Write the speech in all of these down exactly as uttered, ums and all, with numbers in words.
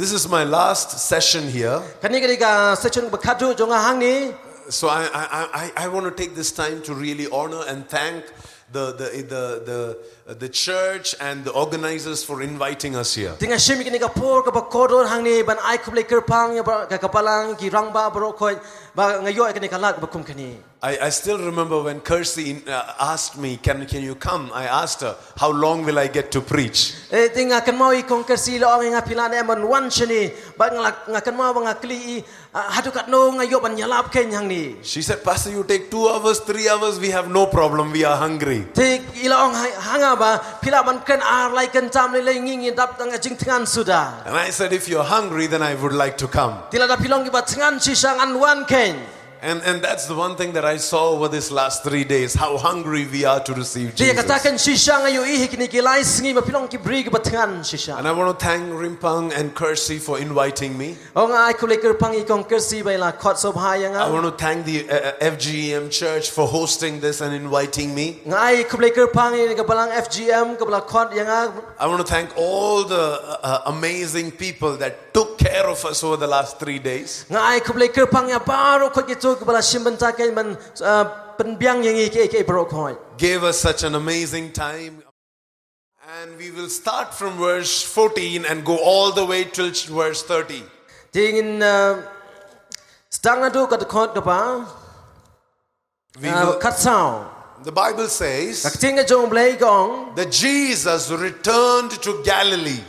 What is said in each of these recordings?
This is my last session here. Kane ka dei ka session ba khadduh jong nga hangne. So I, I, I, I want to take this time to really honor and thank the, the, the, the, the church and the organizers for inviting us here. Te nga shim ïa kane ka por kaba kordor hangne ban ai khublei kyrpang ïa ba, ka, ka balang ki rangbah baroh khoit ba nga ïoh ïa kane ka lad ba kum kane. I, I still remember when Kirsty in, uh, asked me, can, can you come? I asked her, how long will I get to preach? Eh, te nga kynmaw ïa kong Kirsty la ong ïa nga phi lah ne em ban wan shane. Bad nga la, nga kynmaw ba nga kylli i, ah, haduh katno nga ïoh ban ïalap kein hangne. She said, Pastor, you take two hours, three hours, we have no problem, we are hungry. Te i la ong ha, ha nga ba, phi lah ban kren ar lai kynta lei lei ngi ngi dap tang jingthngan suda. And I said, if you're hungry, then I would like to come. Te lada phi long kiba thngan shisha ngan wan kein. And, and that's the one thing that I saw over this last three days, how hungry we are to receive Jesus. Te ïa kata kan shisha nga ïohi ha kine ki lai sngi ba phi long ki briew kiba thngan shisha. And I want to thank Rimpang and Kirsty for inviting me. Oh, nga ai khublei kyrpang ïa i kong Kirsty ba i la khot sngewbha ïa nga. I want to thank the uh, uh F G E M church for hosting this and inviting me. Nga ai khublei kyrpang ïa ka balang F G E M kaba la khot ïa nga. I want to thank all the uh, uh amazing people that took care of us over the last three days. Nga ai khublei kyrpang ïa baroh khoit kito kiba la shim bynta kein ban, uh, pynbiang ïa ngi kiei kiei baroh khoit. Gave us such an amazing time. And we will start from verse fourteen and go all the way till verse thirty. Te ngin, uh, sdang naduh ka dkhot kaba, uh, khatsaw. The Bible says, ka ktien ka jong U Blei ka ong, that Jesus returned to Galilee.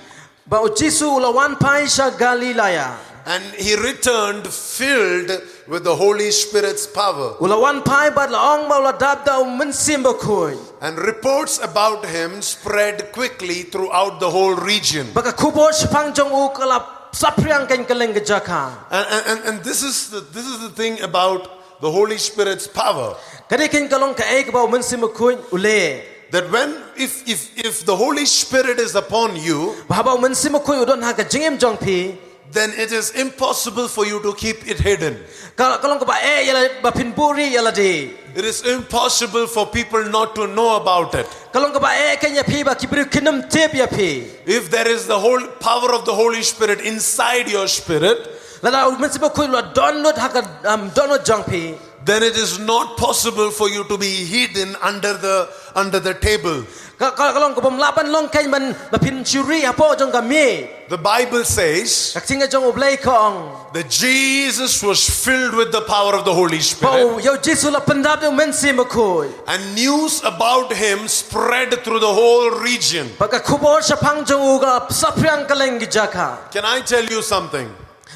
Ba u Jisu u la wan phai sha Galilaia. And he returned filled with the Holy Spirit's power. U la wan phai bad la ong ba u la dap da u Mynsiem Bakhuid. And reports about him spread quickly throughout the whole region. Ba ka khubor shaphang jong u ka la saphriang kein kylleng ka jaka. And, and, and, and this is the, this is the thing about the Holy Spirit's power. Ka dei kein ka long kaei kaba u Mynsiem Bakhuid u leh. That when, if, if, if the Holy Spirit is upon you, ba haba u Mynsiem Bakhuid u don ha ka jingim jong phi, then it is impossible for you to keep it hidden. Ka, ka long kaba eh ïa lade ba phin buhrieh ïa lade. It is impossible for people not to know about it. Ka long kaba eh kein ïa phi ba ki briew kin ym tip ïa phi. If there is the whole power of the Holy Spirit inside your spirit, lada u Mynsiem Bakhuid u la don lut ha ka, um, dohnud jong phi, then it is not possible for you to be hidden under the, under the table. Ka, ka, ka long kaba ym lah ban long kein ban ba phin shu rieh hapoh jong ka miej. The Bible says, ka ktien ka jong U Blei ka ong, that Jesus was filled with the power of the Holy Spirit. Ba u, ïa u Jisu la pyndap da u Mynsiem Bakhuid. And news about him spread through the whole region. Ba ka khubor shaphang jong u ka la saphriang kylleng ki jaka. Can I tell you something?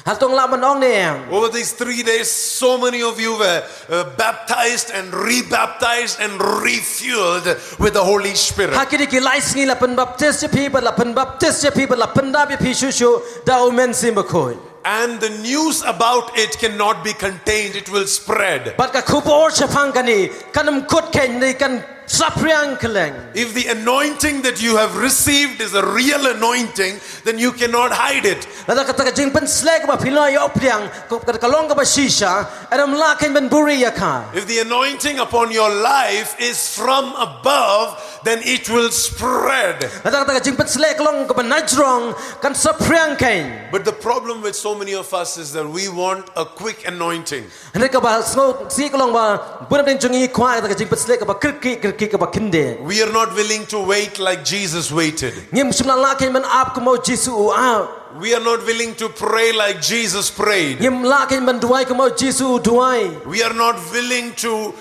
Hato nga lah ban ong ne em? Over these three days, so many of you were uh, baptized and rebaptized and refueled with the Holy Spirit. Ha kine ki lai sngi la pynbaptis ïa phi, bad la pynbaptis ïa phi, bad la pyndap ïa phi shuh shuh da u Mynsiem Bakhuid. And the news about it cannot be contained, it will spread. Bad ka khubor shaphang kane kan ym kut kein, kan saphriang kylleng. If the anointing that you have received is a real anointing, then you cannot hide it. Lada kata ka jingpynshlur kaba phi la ïoh pdiang ka, ka, ka long kaba shisha, em lah kein ban buhrieh ïa ka. If the anointing upon your life is from above, then it will spread. Lada kata ka jingpynshlur ka long kaba najrong, kan saphriang kein. But the problem with so many of us is that we want a quick anointing. Hynrei kaba sngewsih ka long ba bun na pdeng jong ngi kwah kata ka jingpynshlur kaba kyrkieh kyrkieh kaba khyndiat. We are not willing to wait like Jesus waited. Ngim shym la lah kein ban ap kumba u Jisu u ap. We are not willing to pray like Jesus prayed. Ngim lah kein ban duwai kumba u Jisu u duwai. We are not willing to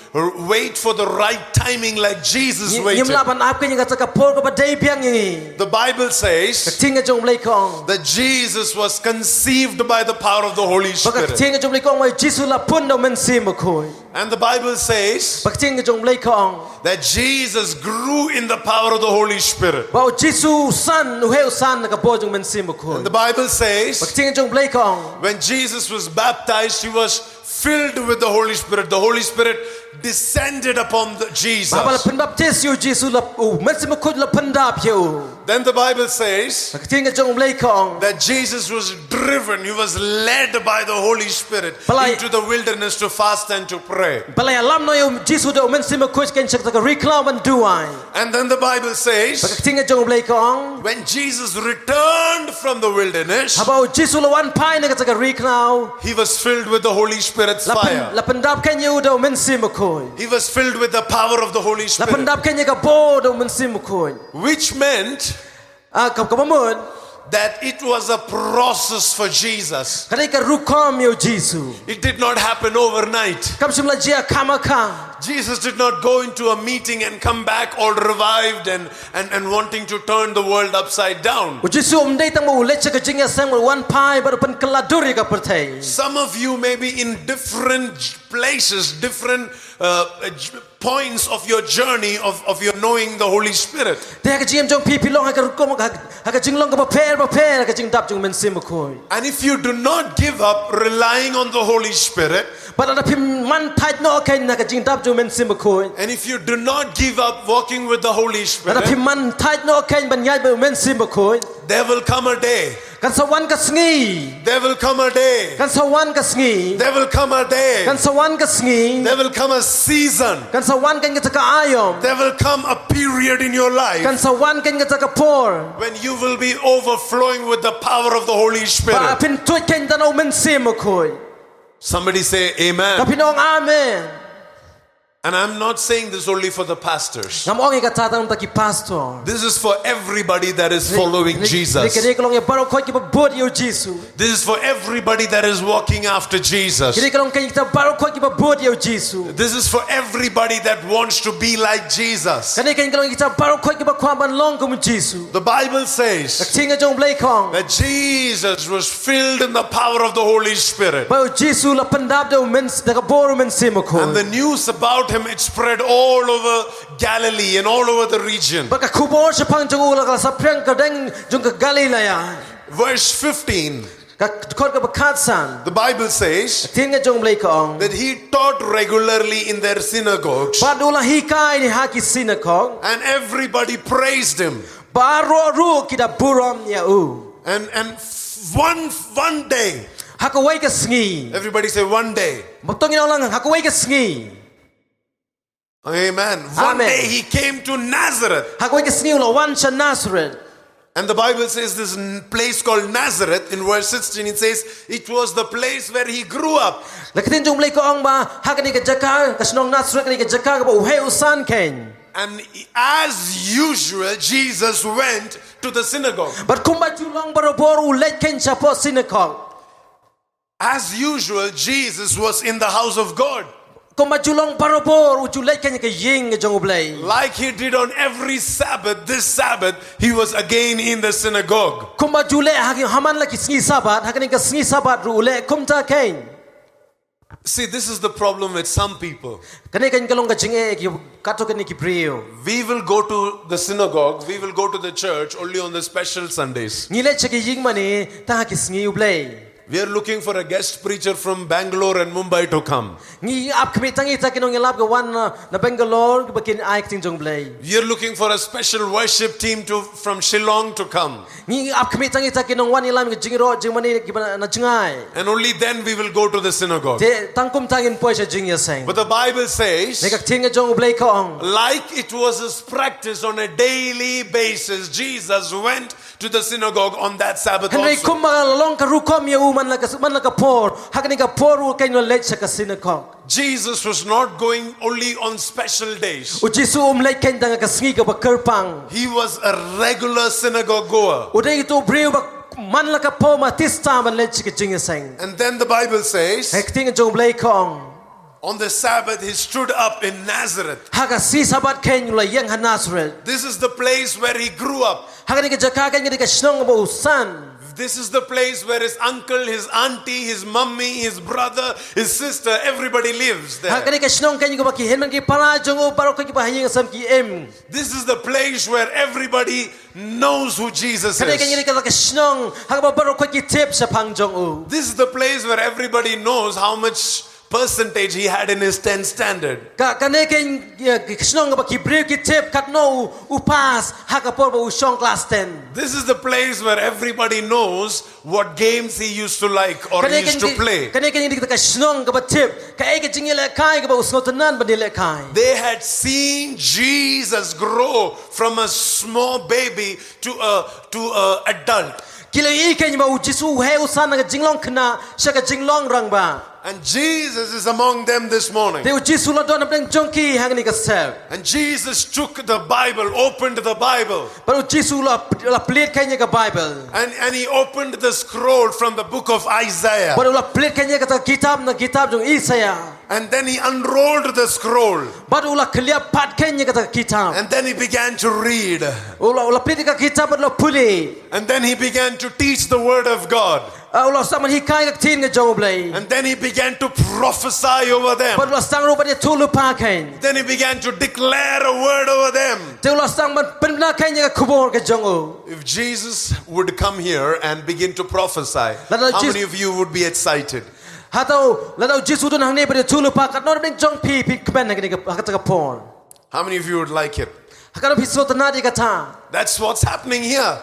wait for the right timing like Jesus waited. Ngim lah ban ap kein ïa kata ka por kaba dei biang ïa ngi. The Bible says, ka ktien ka jong U Blei ka ong, that Jesus was conceived by the power of the Holy Spirit. Ba ka ktien ka jong U Blei ka ong ba u Jisu u la pun da u Mynsiem Bakhuid. And the Bible says, ba ka ktien ka jong U Blei ka ong, that Jesus grew in the power of the Holy Spirit. Ba u Jisu u san, u heh u san da ka bor jong u Mynsiem Bakhuid. And the Bible says, ba ka ktien ka jong U Blei ka ong, when Jesus was baptized, he was filled with the Holy Spirit. The Holy Spirit descended upon the Jesus. Ba haba la pynbaptis ïa u Jisu, la, u Mynsiem Bakhuid u la pyndap ïa u. Then the Bible says Ka ktien ka jong U Blei ka ong. That Jesus was driven, he was led by the Holy Spirit Balei. Into the wilderness to fast and to pray. Balei ïalam noh ïa u Jisu da u Mynsiem Bakhuid kein sha kata ka ri khlaw ban duwai. And then the Bible says, Ba ka ktien ka jong U Blei ka ong. When Jesus returned from the wilderness, Haba u Jisu u la wan phai na kata ka ri khlaw. He was filled with the Holy Spirit's fire. La pyndap kein ïa u da u Mynsiem Bakhuid. He was filled with the power of the Holy Spirit. La pyndap kein ïa ka bor da u Mynsiem Bakhuid. Which meant Ah, ka, kaba mut. That it was a process for Jesus. Ka dei ka rukom ïa u Jisu. It did not happen overnight. Kam shym la jia kham kham. Jesus did not go into a meeting and come back all revived and, and, and wanting to turn the world upside down. U Jisu um dei tang ba u leit sha ka jingïaseng, u wan phai bad u pynkylla dur ïa ka pyrthei. Some of you may be in different places, different uh, uh, j- points of your journey of, of your knowing the Holy Spirit. Te ha ka jingim jong phi, phi long ha ka rukom, ha, ha ka jinglong kaba pher bapher ha ka jingdap jong u Mynsiem Bakhuid. And if you do not give up relying on the Holy Spirit, Bad lada phim man thait noh kein ha ka jingdap jong u Mynsiem Bakhuid. And if you do not give up walking with the Holy Lada Spirit, phim man thait noh kein ban ïaid bad u Mynsiem Bakhuid. There will come a day. Kan sa wan ka sngi. There will come a day. Kan sa wan ka sngi. There will come a day. Kan sa wan ka sngi. There will come a season. Kan sa wan kein kata ka aïom. There will come a period in your life. Kan sa wan kein kata ka por. When you will be overflowing with the power of the Holy Spirit. Ba phin tuid kein tang na u Mynsiem Bakhuid. Somebody say amen. Ka phin ong amen. And I'm not saying this only for the pastors. Ngam ong ïa kata tang na ki pastor. This is for everybody that is following Jesus. Kane ka long ïa baroh khoit kiba bud ïa u Jisu. This is for everybody that is walking after Jesus. Kane ka long ïa kita baroh khoit kiba bud ïa u Jisu. This is for everybody that wants to be like Jesus. Kane ka long ïa kita baroh khoit kiba kwah ban long kum u Jisu. The Bible says Ka ktien ka jong U Blei ka ong. That Jesus was filled in the power of the Holy Spirit. Ba u Jisu u la pyndap da u Myns-, da ka bor u Mynsiem Bakhuid. And the news about him, it spread all over Galilee and all over the region. Bad ka khubor shaphang jong u la, ka la saphriang kyrdan jong ka Galilaia. Verse fifteen. Ka dkhot kaba khatsan. The Bible says Ka ktien ka jong U Blei ka ong. That he taught regularly in their synagogues. Bad u la hikai ha ki synagog. And everybody praised him. Baroh ruh ki da burom ïa u. And, and f- one, one day. Ha kawei ka sngi. Everybody say one day. Bad to ngin ong lang, ha kawei ka sngi. Amen. One Amen. Day he came to Nazareth. Ha kawei ka sngi u la wan sha Nazareth. And the Bible says this n- place called Nazareth in verse sixteen, it says it was the place where he grew up. La ka ktien jong U Blei ka ong ba ha kane ka jaka, ka shnong Nazareth, kane ka jaka kaba u heh u san kein. And as usual, Jesus went to the synagogue. Bad kumba ju long barabor u leit kein shapoh synagog. As usual, Jesus was in the house of God. Kumba ju long barabor u ju leit kein ha ka ïing jong U Blei. Like he did on every Sabbath, this Sabbath, he was again in the synagogue. Kumba ju leh ha ki, ha man la ki sngi Sabbath, ha kane ka sngi Sabbath ruh u leh kumta kein. See, this is the problem with some people. Kane kein ka long ka jingeh ki, katto katne ki briew. We will go to the synagogue, we will go to the church only on the special Sundays. Ngi leit sha ki ïing mane tang ha ki sngi U Blei. We are looking for a guest preacher from Bangalore and Mumbai to come. Ngi ap khmih tang ïa kita ki nongïalap kiba wan na, na Bangalore, kiba kin ai ka ktien jong U Blei. We are looking for a special worship team to, from Shillong to come. Ngi ap khmih tang ïa kita ki nongwan ïalam ka jingïaroh jingmane kiba na, na jngai. And only then we will go to the synagogue. Te tang kumta ngin poi sha jingïaseng. But the Bible says, Hynrei ka ktien ka jong U Blei ka ong. Like it was his practice on a daily basis, Jesus went to the synagogue on that Sabbath Hynrei also. Kumba ka la long ka rukom ïa u man la ka, man la ka por, ha kane ka por u kein u la leit sha ka synagog. Jesus was not going only on special days. U Jisu um leit kein tang ha ka sngi kaba kyrpang. He was a regular synagogue goer. U dei uto u briew ba man la ka por ma tista man leit sha ka jingïaseng. And then the Bible says, Hynrei ka ktien ka jong U Blei ka ong. On the Sabbath, he stood up in Nazareth. Ha ka sngi Sabbath kein u la ïeng ha Nazareth. This is the place where he grew up. Ha kane ka jaka kein ka dei ka shnong ba u san. This is the place where his uncle, his auntie, his mummy, his brother, his sister, everybody lives there. Ha kane ka shnong kein kaba ki hynmen ki para jong u baroh kiba ha ïing ha sem ki im. This is the place where everybody knows who Jesus is. Kane kein ka dei ka shnong ha kaba baroh ki tip shaphang jong u. This is the place where everybody knows how much percentage he had in his ten standard. Ka kane ka, ka shnong kaba ki briew ki tip katno u, u pass ha ka por ba u shong klas ten. This is the place where everybody knows what games he used to like or he Kane ka used to dei, play. Kane ka dei ka shnong kaba tip kaei ka jingïalehkai kaba u sngewtynnad ban ïalehkai. They had seen Jesus grow from a small baby to a to a adult. Ki la ïohi kein ba u Jisu u heh u san na ka jinglong khynnah sha ka jinglong rangbah. And Jesus is among them this morning. Te u Jisu u la don hapdeng jong ki hangne ka step. And Jesus took the Bible, opened the Bible, Bad u Jisu u la, u la plied kein ïa ka Bible. and, and he opened the scroll from the book of Isaiah. Bad u la plied kein ïa kata ka kitab na ka kitab jong Isaiah. And then he unrolled the scroll. Bad u la kylliap pat kein ïa kata ka kitab. And then he began to read. U la, u la plied ïa ka kitab bad u la pule. And then he began to teach the word of God. Ah, u la sdang ban hikai ka ktien ka jong U Blei. And then he began to prophesy over them. Bad u la sdang ruh ban ïathuhlypa kein. Then he began to declare a word over them. Te u la sdang ban pynbna kein ïa ka khubor ka jong u. If Jesus would come here and begin to prophesy, Lada how Jesus- many of you would be excited? Hato lada u Jisu u don hangne ban ïathuhlypa, katno na pdeng jong phi phin kmen ha kane ka, ha kata ka por? How many of you would like it? Katno phi sngewtynnad ïa kata? That's what's happening here.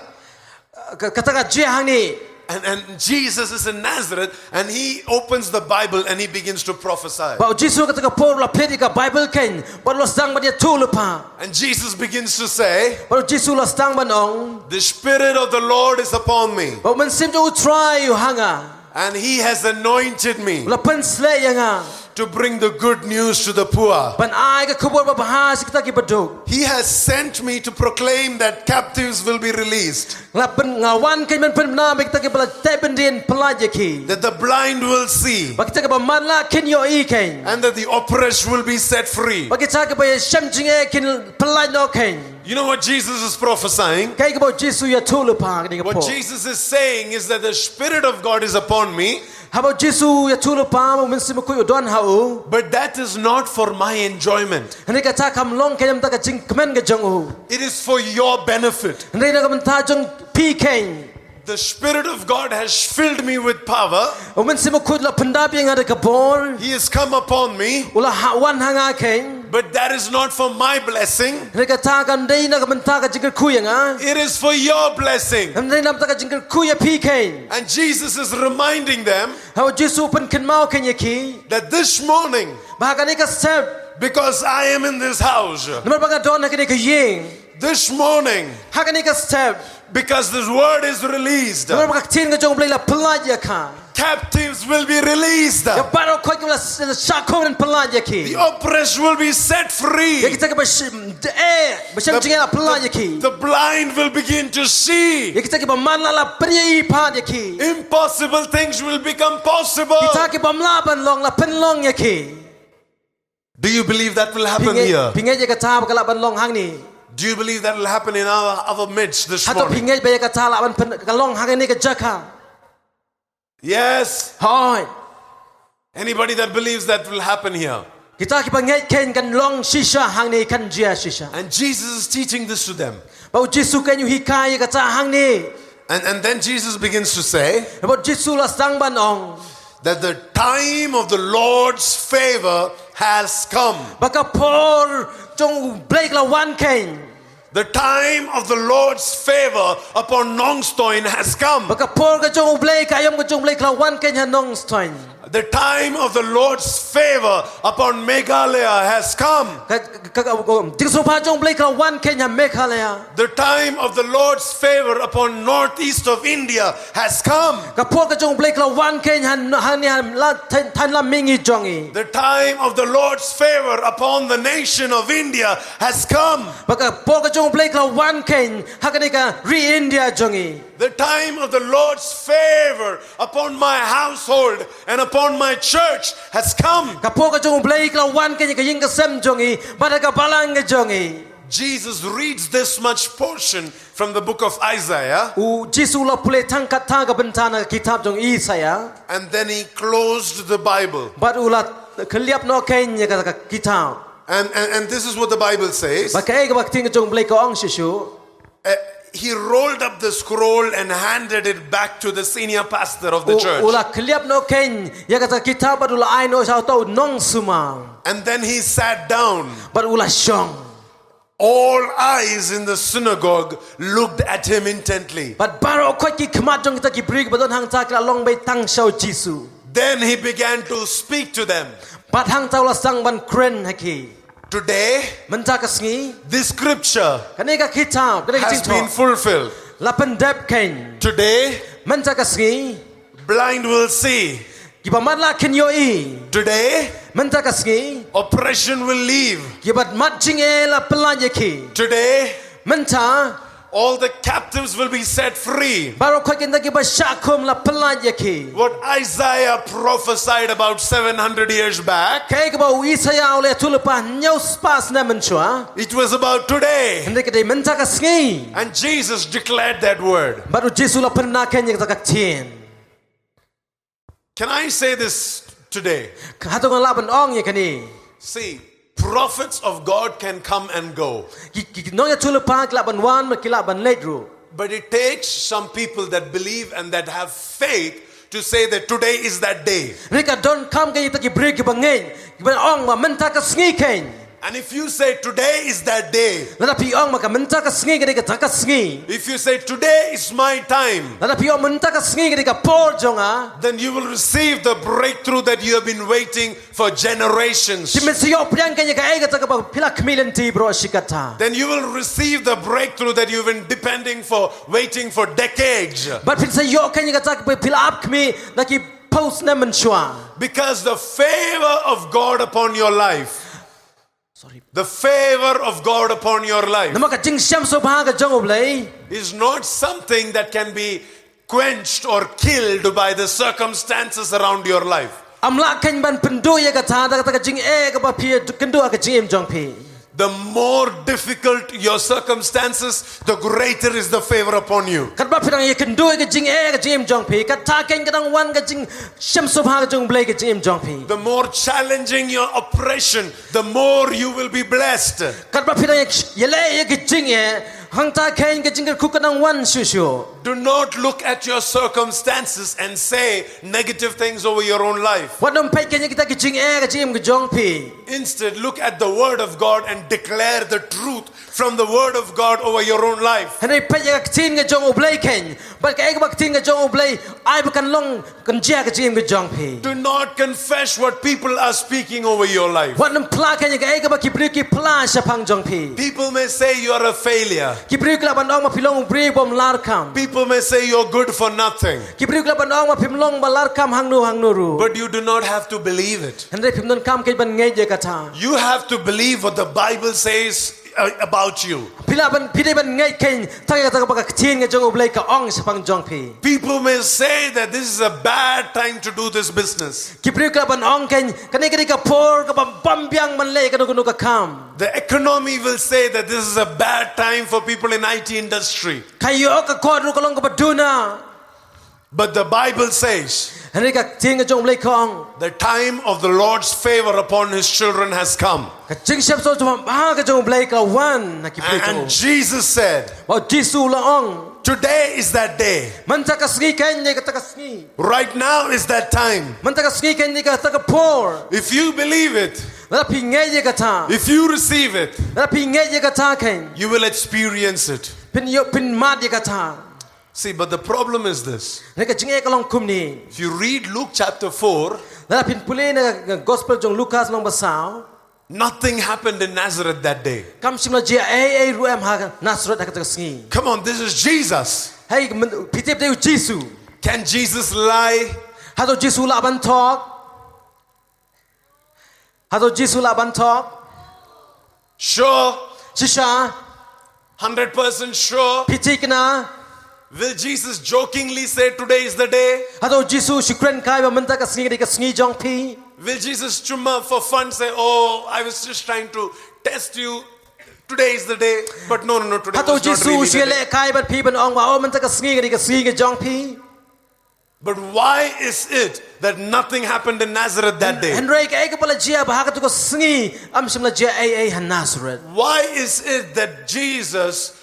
Ka, kata ka jia hangne. And, and Jesus is in Nazareth and he opens the Bible and he begins to prophesy. Bad u Jisu kata ka por u la plied ïa ka Bible kein, bad u la sdang ban ïathuhlypa. And Jesus begins to say, Bad u Jisu u la sdang ban ong, "The Spirit of the Lord is upon me, bad u Mynsiem jong U Trai u ha nga. and he has anointed me U la pynsleh ïa nga. to bring the good news to the poor." Ban ai ka khubor babha sha kita ki baduk. He has sent me to proclaim that captives will be released, Nga pyn, nga wan kein ban pynbna ba kita kiba la teh byndien pyllait ïa ki. that the blind will see, Ba kita kiba matlah kin ïohi kein. and that the oppressed will be set free. Ba kita kiba ïashem jingeh kin pyllait noh kein. You know what Jesus is prophesying? Kaei kaba u Jisu u ïathuhlypa ha kane ka por? What Jesus is saying is that the Spirit of God is upon me, Haba u Jisu u ïathuhlypa ba u Mynsiem Bakhuid u don ha u. but that is not for my enjoyment. Hynrei kata kam long kein namar ka jingkmen ka jong u. It is for your benefit. Hynrei na ka bynta jong phi kein. The Spirit of God has filled me with power. U Mynsiem Bakhuid u la pyndap ïa nga da ka bor. He has come upon me, U la ha, wan ha nga kein. but that is not for my blessing. Hynrei kata kam dei na ka bynta ka jingkyrkhu ïa nga. It is for your blessing. Hynrei namar ka jingkyrkhu ïa phi kein. And Jesus is reminding them Haba u Jisu u pynkynmaw kein ïa ki. that this morning, Ba ha kane ka step. because I am in this house, Namar ba nga don ha kane ka ïing. this morning, Ha kane ka step. because this word is released, Namar ba ka ktien ka jong U Blei la pyllait ïa ka. captives will be released. Ïa baroh khoit kiba la s-, shah khum kin pyllait ïa ki. The oppressed will be set free. Ïa kita kiba sh-, eh, ba shem jingeh la pyllait ïa ki. The blind will begin to see. Ïa kita kiba matlah la pynïohi pat ïa ki. Impossible things will become possible. Kita ki bym lah ban long la pynlong ïa ki. Do you believe that will Phi happen ngeit, here? phi ngeit ïa kata ba ka lah ban long hangne? Do you believe that will happen in our, our midst this Hato phi morning? ngeit ba ïa kata lah ban pyn-, ka long hangne ka jaka? Yes. Hooid. Anybody that believes that will happen here. Kita kiba ngeit kein kan long shisha hangne, kan jia shisha. And Jesus is teaching this to them. Ba u Jisu kein u hikai ïa kata hangne. And, and then Jesus begins to say Ba u Jisu la sdang ban ong. that the time of the Lord's favor has come. Ba ka por jong u Blei ka la wan kein. The time of the Lord's favor upon Nongstoin has come. Ba ka por ka jong u Blei, ka aïom ka jong u Blei ka la wan kein ha Nongstoin. The time of the Lord's favor upon Meghalaya has come. Ka, ka, ka, ka, jingsngewbha jong u Blei ka la wan kein ha Meghalaya. The time of the Lord's favor upon northeast of India has come. Ka por ka jong u Blei ka la wan kein ha, hangne ha la, thaiñ, thaiñ lam mihngi jong ngi. The time of the Lord's favor upon the nation of India has come. Ba ka por ka jong u Blei ka la wan kein ha kane ka ri India jong ngi. The time of the Lord's favor upon my household and upon my church has come. Ka por ka jong u Blei ka la wan kein ha ka ïing ka sem jong ngi, bad ha ka balang ka jong ngi. Jesus reads this much portion from the book of Isaiah, U Jisu u la pule tang katta ka bynta na ka kitab jong Isaiah. and then he closed the Bible. Bad u la kylliap noh kein ïa ka, ka kitab. And, and, and this is what the Bible says. Bad kaei kaba ka ktien ka jong u Blei ka ong shuh shuh. Eh, He rolled up the scroll and handed it back to the senior pastor of the church. U la kylliap noh kein ïa kata ka kitab bad u la ai noh sha uta u nongsumar. And then he sat down. Bad u la shong. All eyes in the synagogue looked at him intently. Bad baroh khoit ki khmat jong kita ki briew ba don hangta ki la long beit tang sha u Jisu. Then he began to speak to them. Bad hangta u la sdang ban kren ha ki. Today, mynta ka sngi, this scripture, kane ka kitab, kane ka jingthoh, has been fulfilled. La pyndep kein. Today, mynta ka sngi, blind will see. Kiba matlah kin ïohi. Today, mynta ka sngi, oppression will leave. Kiba mat jingeh la pyllait ïa ki. Today, mynta, all the captives will be set free. Baroh khoit kita kiba shah khum la pyllait ïa ki. What Isaiah prophesied about seven hundred years back, kaei kaba u Isaïah u la ïathuh lypa hynñiew spah snem mynshuwa, it was about today. Hynrei ka dei mynta ka sngi. And Jesus declared that word. Bad u Jisu u la pynbna kein ïa kata ka ktien. Can I say this today? Hato nga lah ban ong ïa kane? See, prophets of God can come and go. Ki, ki, ki nongïathuhlypa ki lah ban wan bad ki lah ban leit ruh. But it takes some people that believe and that have faith to say that today is that day. Hynrei ka donkam kein ïa kita ki briew kiba ngeit, kiba ong ba mynta ka sngi kein. And if you say, "Today is that day," lada phi ong ba ka mynta ka sngi ka dei kata ka sngi, if you say, "Today is my time," lada phi ong mynta ka sngi ka dei ka por jong nga, then you will receive the breakthrough that you have been waiting for generations. Phin sa ïoh pdiang kein ïa kaei kata kaba phi la khmih lynti baroh shi katta. Then you will receive the breakthrough that you've been depending for, waiting for decades. Bad phin sa ïoh kein ïa kata kaba phi la ap khmih na ki phew snem mynshuwa. Because the favor of God upon your life, sorry, the favor of God upon your life, namar ka jingshem sngewbha ka jong U Blei, is not something that can be quenched or killed by the circumstances around your life. Ym lah kein ban pynduh ïa kata da kata ka jingeh kaba phi ïakynduh ha ka jingim jong phi. The more difficult your circumstances, the greater is the favor upon you. Katba phi dang ïakynduh ïa ka jingeh ha ka jingim jong phi, kata kein ka dang wan ka jingshem sngewbha ka jong U Blei ha ka jingim jong phi. The more challenging your oppression, the more you will be blessed. Katba phi dang ïa, ïaleh ïa ka jingeh, hangta kein ka jingkyrkhu ka dang wan shuh shuh. Do not look at your circumstances and say negative things over your own life. Wat nym peit kein ïa kita ki jingeh ha ka jingim ka jong phi. Instead, look at the word of God and declare the truth from the word of God over your own life. Hynrei peit ïa ka ktien ka jong U Blei kein. Bad kaei kaba ka ktien ka jong U Blei ai ba kan long, kan jia ha ka jingim ka jong phi. Do not confess what people are speaking over your life. Wat nym phla kein ïa kaei kaba ki briew ki phla shaphang jong phi. People may say you are a failure. Ki briew ki lah ban ong ba phi long u briew bym larkam. People may say you're good for nothing. Ki briew ki lah ban ong ba phim long ba larkam hangno hangno ruh. But you do not have to believe it. Hynrei phim donkam kein ban ngeit ïa kata. You have to believe what the Bible says, uh, about you. Phi lah ban, phi dei ban ngeit kein tang ïa kata kaba ka ktien ka jong U Blei ka ong shaphang jong phi. People may say that this is a bad time to do this business. Ki briew ki lah ban ong kein kane ka dei ka por kaba bym biang ban leh kano kano ka kam. The economy will say that this is a bad time for people in I T industry. Ka ïoh ka kot ruh ka long kaba duna. But the Bible says, hynrei ka ktien ka jong U Blei ka ong, the time of the Lord's favor upon his children has come. Ka jingshem sngewbha ka jong U Blei ka wan na ki briew. And, and Jesus said, bad u Jisu u la ong, today is that day. Mynta ka sngi kein dei kata ka sngi. Right now is that time. Mynta ka sngi kein dei kata ka por. If you believe it, lada phi ngeit ïa kata, if you receive it, lada phi ngeit ïa kata kein, you will experience it. Phin ïoh, phin mad ïa kata. See, but the problem is this. Hynrei ka jingeh ka long kumne. If you read Luke chapter four, lada phin pule na ka Gospel jong Lukas lynnong ba saw, nothing happened in Nazareth that day. Kam shym la jia ei ei ruh em ha Nazareth ha kata ka sngi. Come on, this is Jesus. Hei, men-, phi tip dei u Jisu. Can Jesus lie? Hato u Jisu u lah ban thok? Hato u Jisu u lah ban thok? Sure. Shisha? Hundred percent sure. Phi thikna? Will Jesus jokingly say, "Today is the day"? Hato u Jisu u shu kren kai ba mynta ka sngi ka dei ka sngi jong phi? Will Jesus chumma for fun say, "Oh, I was just trying to test you. Today is the day." But no, no, no, today was not really the day. Hato u Jisu u shu ïaleh kai bad phi ban ong ba, "Oh, mynta ka sngi ka dei ka sngi ka jong phi"? But why is it that nothing happened in Nazareth that day? Hynrei kaei kaba la jia ba ha katu ka sngi ym shym la jia ei ei ha Nazareth? Why is it that Jesus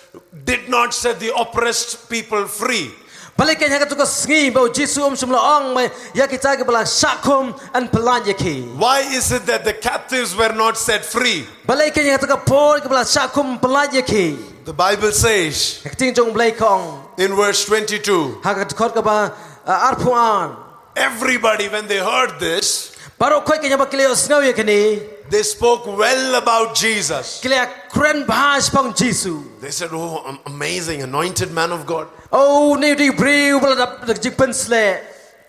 did not set the oppressed people free? Balei kein ha katu ka sngi ba u Jisu um shym la ong ba ïa kita kiba la shah khum yn pyllait ïa ki? Why is it that the captives were not set free? Balei kein ha katu ka por kiba la shah khum pyllait ïa ki? The Bible says, ka ktien jong u Blei ka ong, in verse twenty-two, ha ka dkhot kaba uh, arphew ar, everybody, when they heard this, baroh khoit kein haba ki la ïohsngew ïa kane, they spoke well about Jesus. Ki la kren bha shaphang Jisu. They said, "Oh, am- amazing, anointed man of God." Oh, une u dei u briew ba la dap da ka jingpynshlur.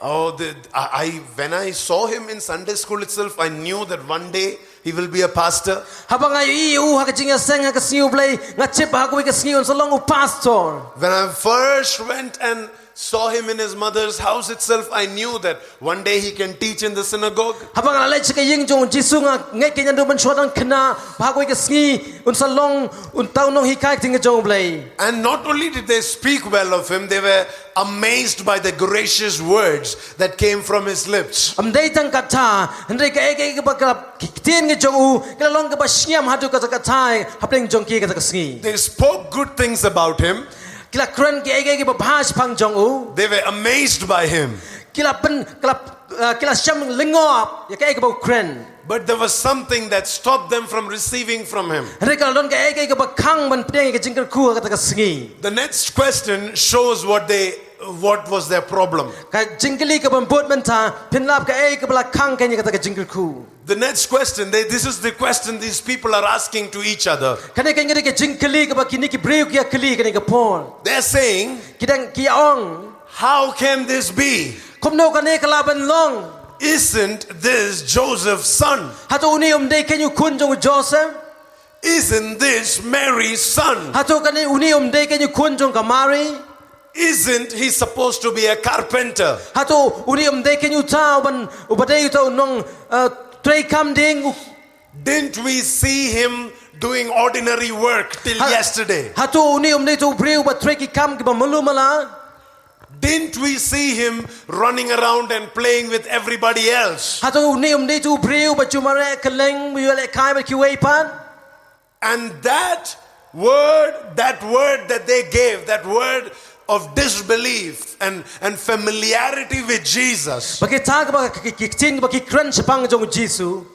Oh, the, I, I, when I saw him in Sunday school itself, I knew that one day he will be a pastor. Haba nga ïohi ïa u ha ka jingïaseng ha ka sngi U Blei, nga tip ba ha kawei ka sngi un sa long u pastor. When I first went and saw him in his mother's house itself, I knew that one day he can teach in the synagogue. Haba nga la leit sha ka ïing jong u Jisu, nga ngeit kein naduh mynshuwa nga kynmaw ba ha kawei ka sngi un sa long uta u nonghikai ktien ka jong U Blei. And not only did they speak well of him, they were amazed by the gracious words that came from his lips. Ym dei tang kata, hynrei kaei kaei kaba ka la, ki ktien ka jong u ka la long kaba shngiam haduh katta katta hapdeng jong ki ha kata ka sngi. They spoke good things about him. Ki la kren kiei kiei kiba bha shaphang jong u. They were amazed by him. Ki la pyn, ki la, uh, ki la shem lyngngoh ïa kaei kaba u kren. But there was something that stopped them from receiving from him. Hynrei ka la don kaei kaei kaba khang ban pdiang ïa ka jingkyrkhu ha kata ka sngi. The next question shows what they, what was their problem. Ka jingkylli kaba bud mynta pynlap kaei kaba la khang kein ïa kata ka jingkyrkhu. The next question, they, this is the question these people are asking to each other. Kane kein ka dei ka jingkylli kaba kine ki briew ki ïa kylli ha kane ka por. They're saying, ki dang ki ong, "How can this be? Kumno kane ka lah ban long? Isn't this Joseph's son? Hato une um dei kein u khun jong u Joseph? Isn't this Mary's son? Hato kane une um dei kein u khun jong ka Mary?" Isn't he supposed to be a carpenter? Hato une um dei kein uta uban, uba dei uta u nong, uh, trei kam ding? Didn't we see him doing ordinary work till Ha- yesterday? Hato une um dei uta u briew uba trei ki kam kiba malu mala? Didn't we see him running around and playing with everybody else? Hato une um dei uta u briew uba ju mareh kylleng, ba ju lehkai bad kiwei pat? And that word, that word that they gave, that word of disbelief and, and familiarity with Jesus, ba kita kiba ki, ki, ki ktien ba ki kren shaphang jong u Jisu,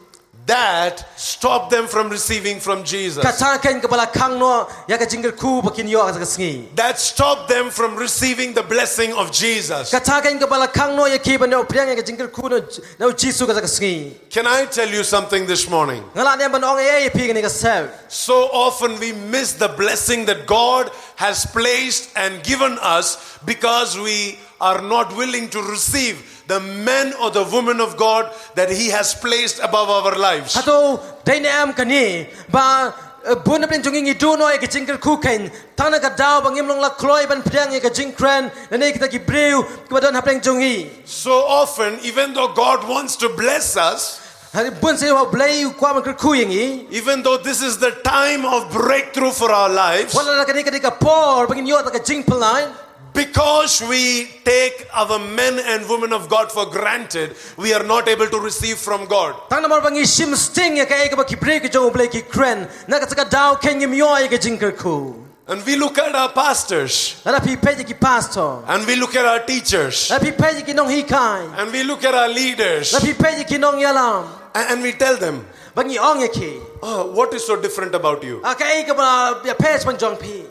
that stopped them from receiving from Jesus. Kata kein kaba la khang noh ïa ka jingkyrkhu ba kin ïoh ha kata ka sngi. That stopped them from receiving the blessing of Jesus. Kata kein kaba la khang noh ïa ki ban ïoh pdiang ïa ka jingkyrkhu na, na u Jisu ha kata ka sngi. Can I tell you something this morning? Nga lah ne ban ong ei ei ïa phi kane ka sep. So often we miss the blessing that God has placed and given us because we are not willing to receive the men or the women of God that He has placed above our lives. Hato dei ne em kane ba, eh, bun na pdeng jong ngi ngi duh noh ïa ka jingkyrkhu kein, tang na ka daw ba ngim long la kloi ban pdiang ïa ka jingkren lane kita ki briew kiba don hapdeng jong ngi. So often, even though God wants to bless us, ha bun sien U Blei u kwah ban kyrkhu ïa ngi. Even though this is the time of breakthrough for our lives, wat la kane ka dei ka por ba ngin ïoh ïa ka jingpyllait. Because we take our men and women of God for granted, we are not able to receive from God. Tang namar ba ngi shim sting ïa kaei kaba ki briew ki jong U Blei ki kren, na kata ka daw kein ngim ïoh ïa ka jingkyrkhu. And we look at our pastors. Lada phi peit ïa ki pastor. And we look at our teachers. Lada phi peit ïa ki nonghikai. And we look at our leaders. Lada phi peit ïa ki nongïalam. And, and we tell them, ba ngi ong ïa ki, "Oh, what is so different about you?" Ah, kaei kaba ïapher shaphang jong phi?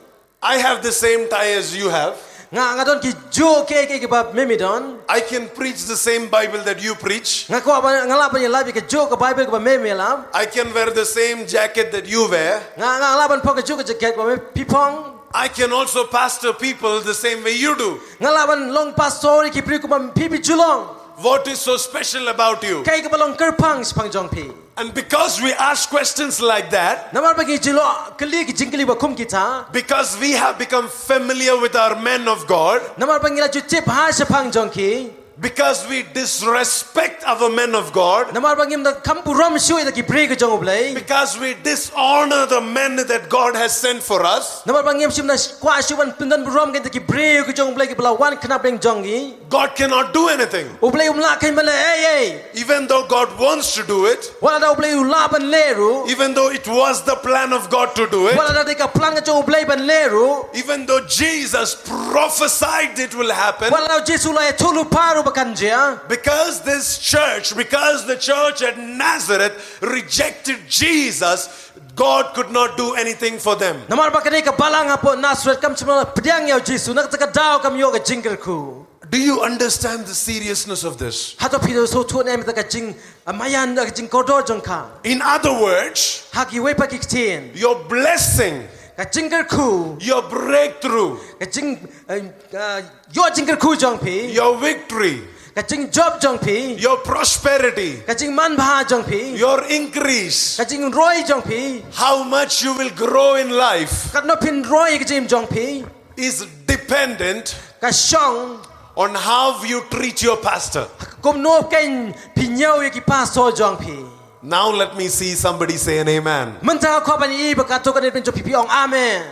I have the same tie as you have. Nga, nga don ki juh kiei kiei kiba me me don. I can preach the same Bible that you preach. Nga kwah ba, nga lah ban ïalap ïa ka juh ka Bible kaba me me ïalap. I can wear the same jacket that you wear. Nga, nga lah ban phong ka juh ka jacket kaba me phi phong. I can also pastor people the same way you do. Nga lah ban long pastor ïa ki briew kumba phi phi ju long. What is so special about you? Kaei kaba long kyrpang shaphang jong phi? And because we ask questions like that, namar ba ngi ju ïoh kylli ki jingkylli ba kum kita, because we have become familiar with our men of God, namar ba ngi la ju tip ha shaphang jong ki, because we disrespect our men of God, namar ba ngim da kham burom shuh ïa ki briew ki jong U Blei, because we dishonor the men that God has sent for us, namar ba ngim shym da kwah shuh ban pyndon burom ïa ki briew ki jong U Blei kiba la wan khnang hapdeng jong ngi. God cannot do anything. U Blei um lah khein ban leh ei ei. Even though God wants to do it, Wat la da u Blei u lah ban leh ruh. Even though it was the plan of God to do it, Wat la da dei ka plan ka jong u Blei ban leh ruh. Even though Jesus prophesied it will happen, Wat la da u Jisu u la ïathuh lypa ruh ba kan jia. Because this church, because the church at Nazareth rejected Jesus, God could not do anything for them. Namar ba kane ka balang hapoh Nasareth kam shym la pdiang ïa u Jisu, na kata ka daw kam ïoh ka jingkyrkhu. Do you understand the seriousness of this? Hato phi sngewthuh ne em ïa ka jing, ah, maïan, ka jingkordor jong ka? In other words, Ha kiwei pat ki ktien, your blessing, ka jingkyrkhu, your breakthrough, ka jing, eh, ah, ïoh jingkyrkhu jong phi, your victory, ka jingjop jong phi, your prosperity, ka jingmanbha jong phi, your increase, ka jingroi jong phi, how much you will grow in life, katno phin roi ka jingim jong phi, is dependent ka shong on how you treat your pastor. Kumno khein phi ñiew ïa ki pastor jong phi. Now let me see somebody say an amen. Mynta ka khop ban i ba katto katne pynjop phi phi ong amen.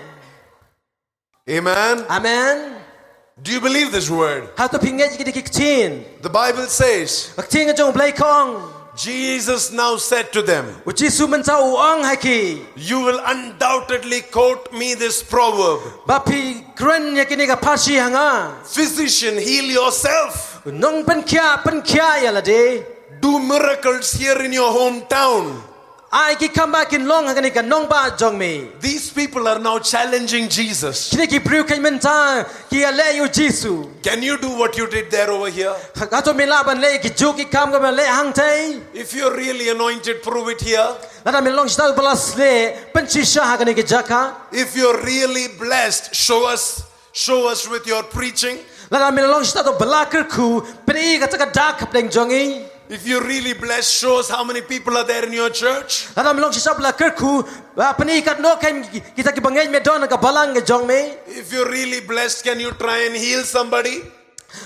Amen. Amen. Do you believe this word? Hato phi ngeit ïa kine ki ktien? The Bible says, Ka ktien ka jong u Blei ka ong. Jesus now said to them, U Jisu mynta u ong ha ki, "You will undoubtedly quote me this proverb, ba phi kren ïa kine ka pharshi ha nga, 'Physician, heal yourself. Nongpynkhiah, pynkhiah ïa lade. Do miracles here in your hometown.'" Ai ki kam ba kin long ha kane ka nongbah jong me. These people are now challenging Jesus. Kine ki briew khein mynta ki ïaleh ïa u Jisu. Can you do what you did there over here? Hato me lah ban leh ki juk ki kam kaba me leh hangtai? If you're really anointed, prove it here. Lada me long shi taïew ba la sleh, pynshisha ha kane ka jaka. If you're really blessed, show us, show us with your preaching. Lada me long shi taïew ba la kyrkhu, pyni kata ka dak hapdeng jong i. If you're really blessed, show us how many people are there in your church. Lada me long shisha ba la kyrkhu, ba pyni katno khein kita ki bangeit me don ha ka balang ka jong me. If you're really blessed, can you try and heal somebody?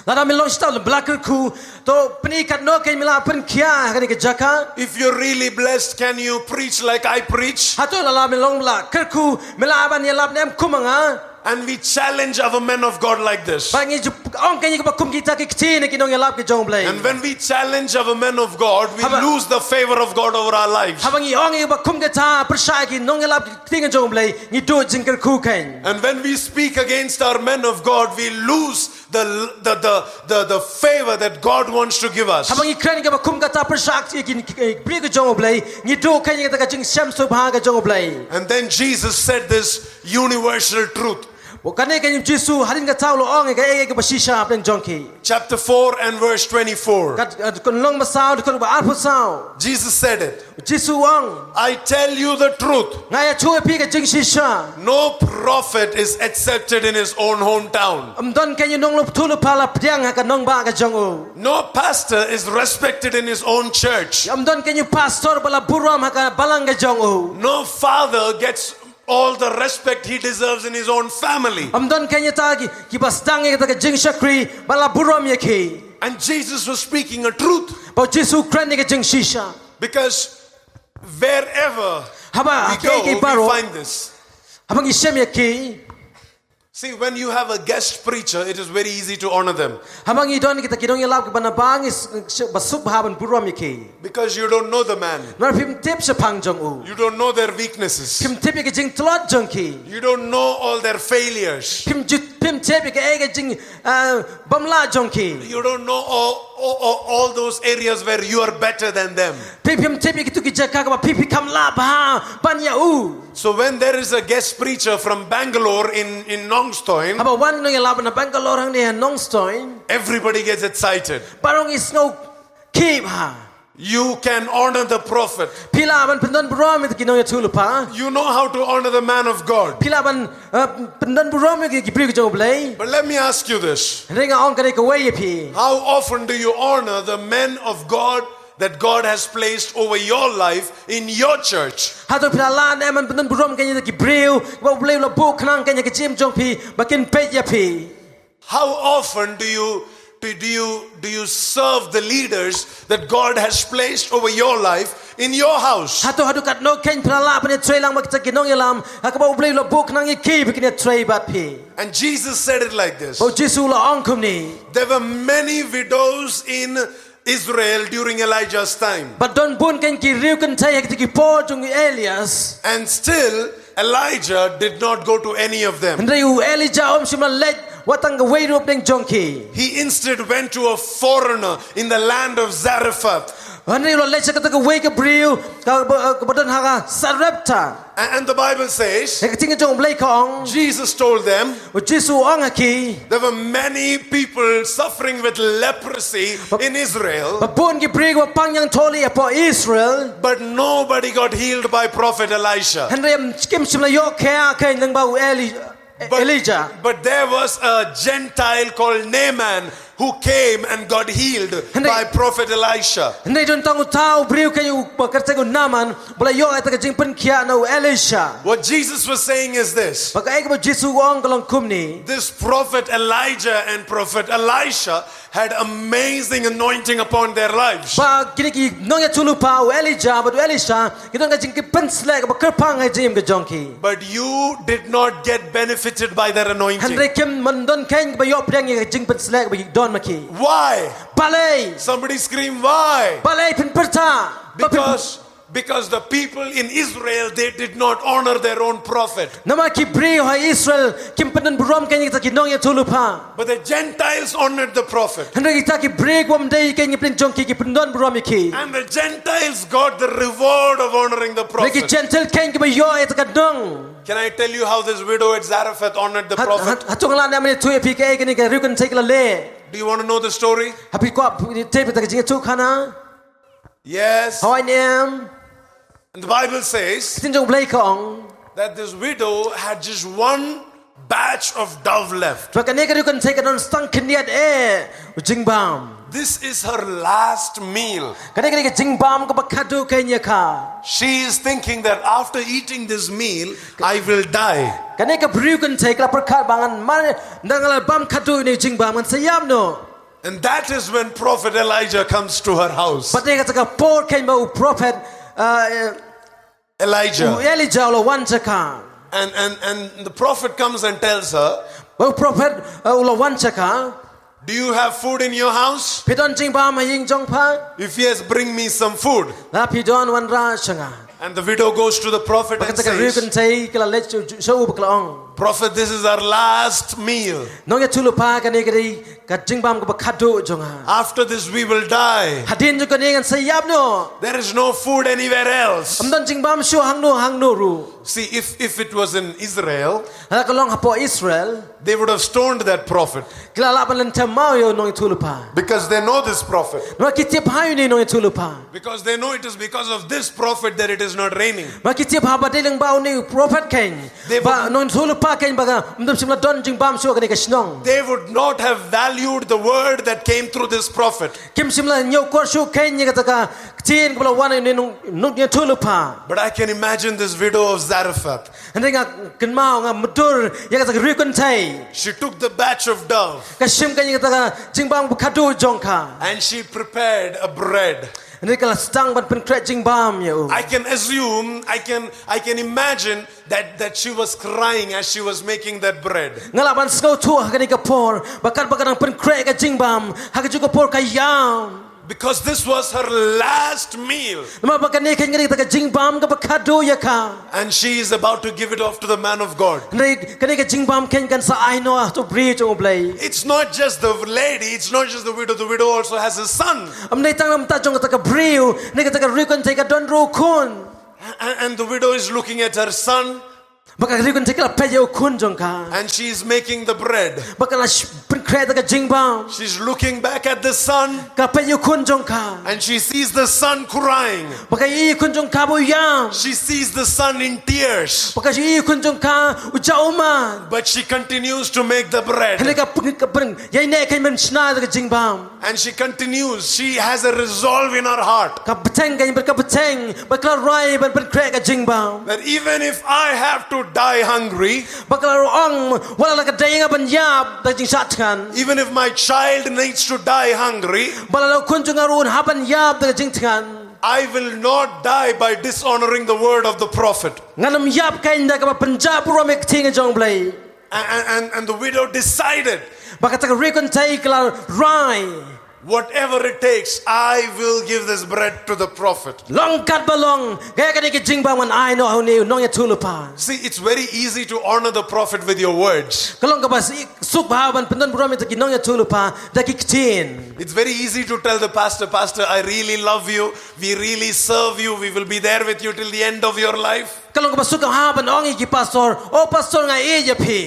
Lada me long shisha ba la kyrkhu, to pyni katno khein me lah pynkhiah ha kane ka jaka. If you're really blessed, can you preach like I preach? Hato lada me long ba la kyrkhu, me lah ban ïalap ne em kum nga. And we challenge our men of God like this. Ba ngi ju ong kane kaba kum kita ki ktien ki nongïalap ki jong u Blei. And when we challenge our men of God, we Haba lose the favor of God over our lives. Haba ngi ong kaba kum kita pyrshah ki nongïalap ki ktien jong u Blei, ngi duh jingkyrkhu khein. And when we speak against our men of God, we lose the, the, the, the, the favor that God wants to give us. Haba ngi kren kaba kum kita pyrshah ki, ki, ki, ki briew ki jong u Blei, ngi duh khein kita ka jingshem sngewbha ka jong u Blei. And then Jesus said this universal truth. Bad kane ka ong u Jisu hadien kata u la ong ïa kaei kaei kaba shisha hapdeng jong ki. Chapter four and verse twenty-four. Kat, kat, lynnong ba saw, dkhot ba arphew saw. Jesus said it. U Jisu u ong. "I tell you the truth. Nga ïathuh ïa phi ka jingshisha. No prophet is accepted in his own hometown. Ym don khein u nongïathuhlypa la pdiang ha ka nongbah ka jong u. No pastor is respected in his own church. Ym don khein u pastor ba la burom ha ka balang ka jong u. No father gets all the respect he deserves in his own family." Ym don khein kita ki, kiba sdang ïa kita ki jingshakri ba la burom ïa ki. And Jesus was speaking a truth. Bad u Jisu u kren ïa ka jingshisha. Because wherever Haba, we ha kaei kaei go, baroh, we find this. Haba ngi shem ïa ki. See, when you have a guest preacher, it is very easy to honor them. Haba ngi don kita ki nongïalap kiba na bang, ngi s-, s-, ba suk bha ban burom ïa ki. Because you don't know the man. Namar phim tip shaphang jong u. You don't know their weaknesses. Phim tip ïa ki jingtlot jong ki. You don't know all their failures. Phim ju-, phim tip ïa kaei ka jing, ah, bym lah jong ki. You don't know all, all, all, all those areas where you are better than them. Phi phim tip ïa kitu ki jaka kaba phi phi kham lah bha ban ïa u. So when there is a guest preacher from Bangalore in, in Nongstoin, Haba wan nongïalap na Bangalore hangne ha Nongstoin, everybody gets excited. Baroh ngi sngew khih bha. You can honor the prophet. Phi lah ban pyndon burom ïa ki nongïathuhlypa. You know how to honor the man of God. Phi lah ban, eh, pyndon burom ïa ki, ki briew ki jong u Blei. But let me ask you this. Hynrei nga ong kane kawei ïa phi. How often do you honor the men of God that God has placed over your life in your church? Hato phi la lah ne em ban pyndon burom ïa kita ki briew ba u Blei u la buh khnang ha ka jingim jong phi ba kin peit ïa phi? How often do you, do, do you, do you serve the leaders that God has placed over your life in your house? Hato haduh katno khein phi la lah ban ïatrei lang bad kita ki nongïalam ha kaba u Blei u la buh khnang ïa ki ba kin ïatrei bad phi? And Jesus said it like this. Bad u Jisu u la ong kumne. There were many widows in Israel during Elijah's time. Ba don bun kein ki riew kynthei ha kita ki por jong u Elias. And still, Elijah did not go to any of them. Hynrei u Elijah um shym la leit wat tang kawei ruh hapdeng jong ki. He instead went to a foreigner in the land of Zarephath. Hynrei u la leit sha kata kawei ka briew kaba, kaba don ha ka Sarepta. And, and the Bible says, ha ka ktien jong u Blei ka ong, Jesus told them, u Jisu u ong ha ki, there were many people suffering with leprosy in Israel, ba bun ki briew ba pang ïangtholi hapoh Israel, but nobody got healed by prophet Elisha. Hynrei kim shym la ïoh khia kein lyngba u Eli- But, Elijah. But there was a Gentile called Naaman who came and got healed by prophet Elisha. Hynrei don tang uta u briew kein uba kyrteng u Naaman ba la ïoh ïa kata ka jingpynkhiah na u Elisha. What Jesus was saying is this. Ba kaei kaba u Jisu u ong ka long kumne. This prophet Elijah and prophet Elisha had amazing anointing upon their lives. Ba kine ki nongïathuhlypa u Elijah bad u Elisha ki don ka jingpynsleh kaba kyrpang ha ka jingim ka jong ki. But you did not get benefited by their anointing. Hynrei kim don kein ba ïoh pdiang ïa ka jingpynsleh kaba ki don ma ki. Why? Balei? Somebody scream, why? Balei, pynpyrta. Because, because the people in Israel, they did not honor their own prophet. Namar ki briew ha Israel kim pyndon burom kein ïa kita ki nongïathuhlypa. But the Gentiles honored the prophet. Hynrei kita ki briew kiba ym dei kein hapdeng jong ki ki pyndon burom ïa ki. And the Gentiles got the reward of honoring the prophet. Ki Gentile kein kiba ïoh ïa kata ka nong. Can I tell you how this widow at Zarephath honored the prophet? Hato nga lah ne ban ïathuh ïa phi kaei kane ka riew kynthei ka la leh? Do you want to know the story? Ha phi kwah tip ïa kata ka jingïathuhkhana? Yes. Hooid ne em. And the Bible says, ka ktien jong u Blei ka ong, that this widow had just one batch of dough left. Ba kane ka riew kynthei ka don tang khyndiat eh u jingbam. This is her last meal. Kane ka dei ka jingbam kaba khadduh kein ïa ka. She is thinking that after eating this meal, I will die. Kane ka briew kynthei ka la pyrkhat ba ngan mar, ynda nga la bam khadduh ïa une u jingbam ngan sa ïap noh. And that is when prophet Elijah comes to her house. Bad ha kata ka por kein ba u prophet, uh, Elijah. U Elijah u la wan sha ka. And, and, and the prophet comes and tells her, bad u prophet, uh, u la wan sha ka. Do you have food in your house? Phi don jingbam ha ïing jong pha? If yes, bring me some food. Lada phi don, wanrah sha nga. And the widow goes to the prophet and says, bad kata ka riew kynthei ka la leit sha u bad ka la ong, prophet, this is our last meal. Nongïathuhlypa, kane ka dei ka jingbam kaba khadduh jong nga. After this we will die. Hadien jong kane ngan sa ïap noh. There is no food anywhere else. Ym don jingbam shuh hangno hangno ruh. See, if, if it was in Israel, lada ka long hapoh Israel, they would have stoned that prophet. Ki la lah ban lynthem maw ïa u nongïathuhlypa. Because they know this prophet. Namar ki tip ha ïa une u nongïathuhlypa. Because they know it is because of this prophet that it is not raining. Namar ki tip ha ba dei lyngba une u prophet kein. Ba u nongïathuhlypa kein ba ka, ym don, shym la don jingbam shuh ha kane ka shnong. They would not have valued the word that came through this prophet. Kim shym la ñiewkor shuh kein ïa kata ka ktien kaba la wan na une u nong, nongïathuhlypa. But I can imagine this widow of Zarephath. Hynrei nga kynmaw, nga mutdur ïa kata ka riew kynthei. She took the batch of dough. Ka shim kein ïa kata ka jingbam kaba khadduh jong ka. And she prepared a bread. Hynrei ka la sdang ban pynkhreh jingbam ïa u. I can assume, I can, I can imagine that, that she was crying as she was making that bread. Nga lah ban sngewthuh ha kane ka por ba katba ka dang pynkhreh ka jingbam, ha kajuh ka por ka ïam. Because this was her last meal. Namar ba kane kein ka dei kata ka jingbam kaba khadduh ïa ka. And she is about to give it off to the man of God. Hynrei kane ka jingbam kein kan sa ai noh ha uto u briew jong u Blei. It's not just the lady, it's not just the widow. The widow also has a son. Ym dei tang namar jong kata ka briew, hynrei kata ka riew kynthei ka don ruh u khun. And, and the widow is looking at her son. Bad ka riew kynthei ka la peit ïa u khun jong ka. And she is making the bread. Bad ka la sh-, pynkhreh ïa ka jingbam. She's looking back at the son. Ka peit ïa u khun jong ka. And she sees the son crying. Bad ka ïohi ïa u khun jong ka ba u ïam. She sees the son in tears. Bad ka ïohi ïa u khun jong ka u jah ummat. But she continues to make the bread. Hynrei ka pyn-, ka pyn-, ïaineh kein ban shna ïa ka jingbam. And she continues, she has a resolve in her heart. Ka bteng kein, bad ka bteng, bad ka la rai ban pynkhreh ïa ka jingbam. That even if I have to die hungry, bad ka la ong, wat la ka dei ïa nga ban ïap da ka jingshah thngan. Even if my child needs to die hungry, bad la u khun jong nga ruh un hap ban ïap da ka jingthngan. I will not die by dishonoring the word of the prophet. Ngan ym ïap kein da kaba pynjah burom ïa ka ktien jong u Blei. And, and, and the widow decided, ba kata ka riewkynthei ka la rai, "Whatever it takes, I will give this bread to the prophet." Long katba long, nga ïa kane ka jingbam ngan ai noh ha une u nongïathuhlypa. See, it's very easy to honor the prophet with your words. Ka long kaba suk bha ban pyndonburom ïa kita ki nongïathuhlypa da ki ktien. It's very easy to tell the pastor, "Pastor, I really love you. We really serve you. We will be there with you till the end of your life." Ka long kaba suk bha ban ong ïa ki pastor, "O pastor, nga ïeit ïa phi."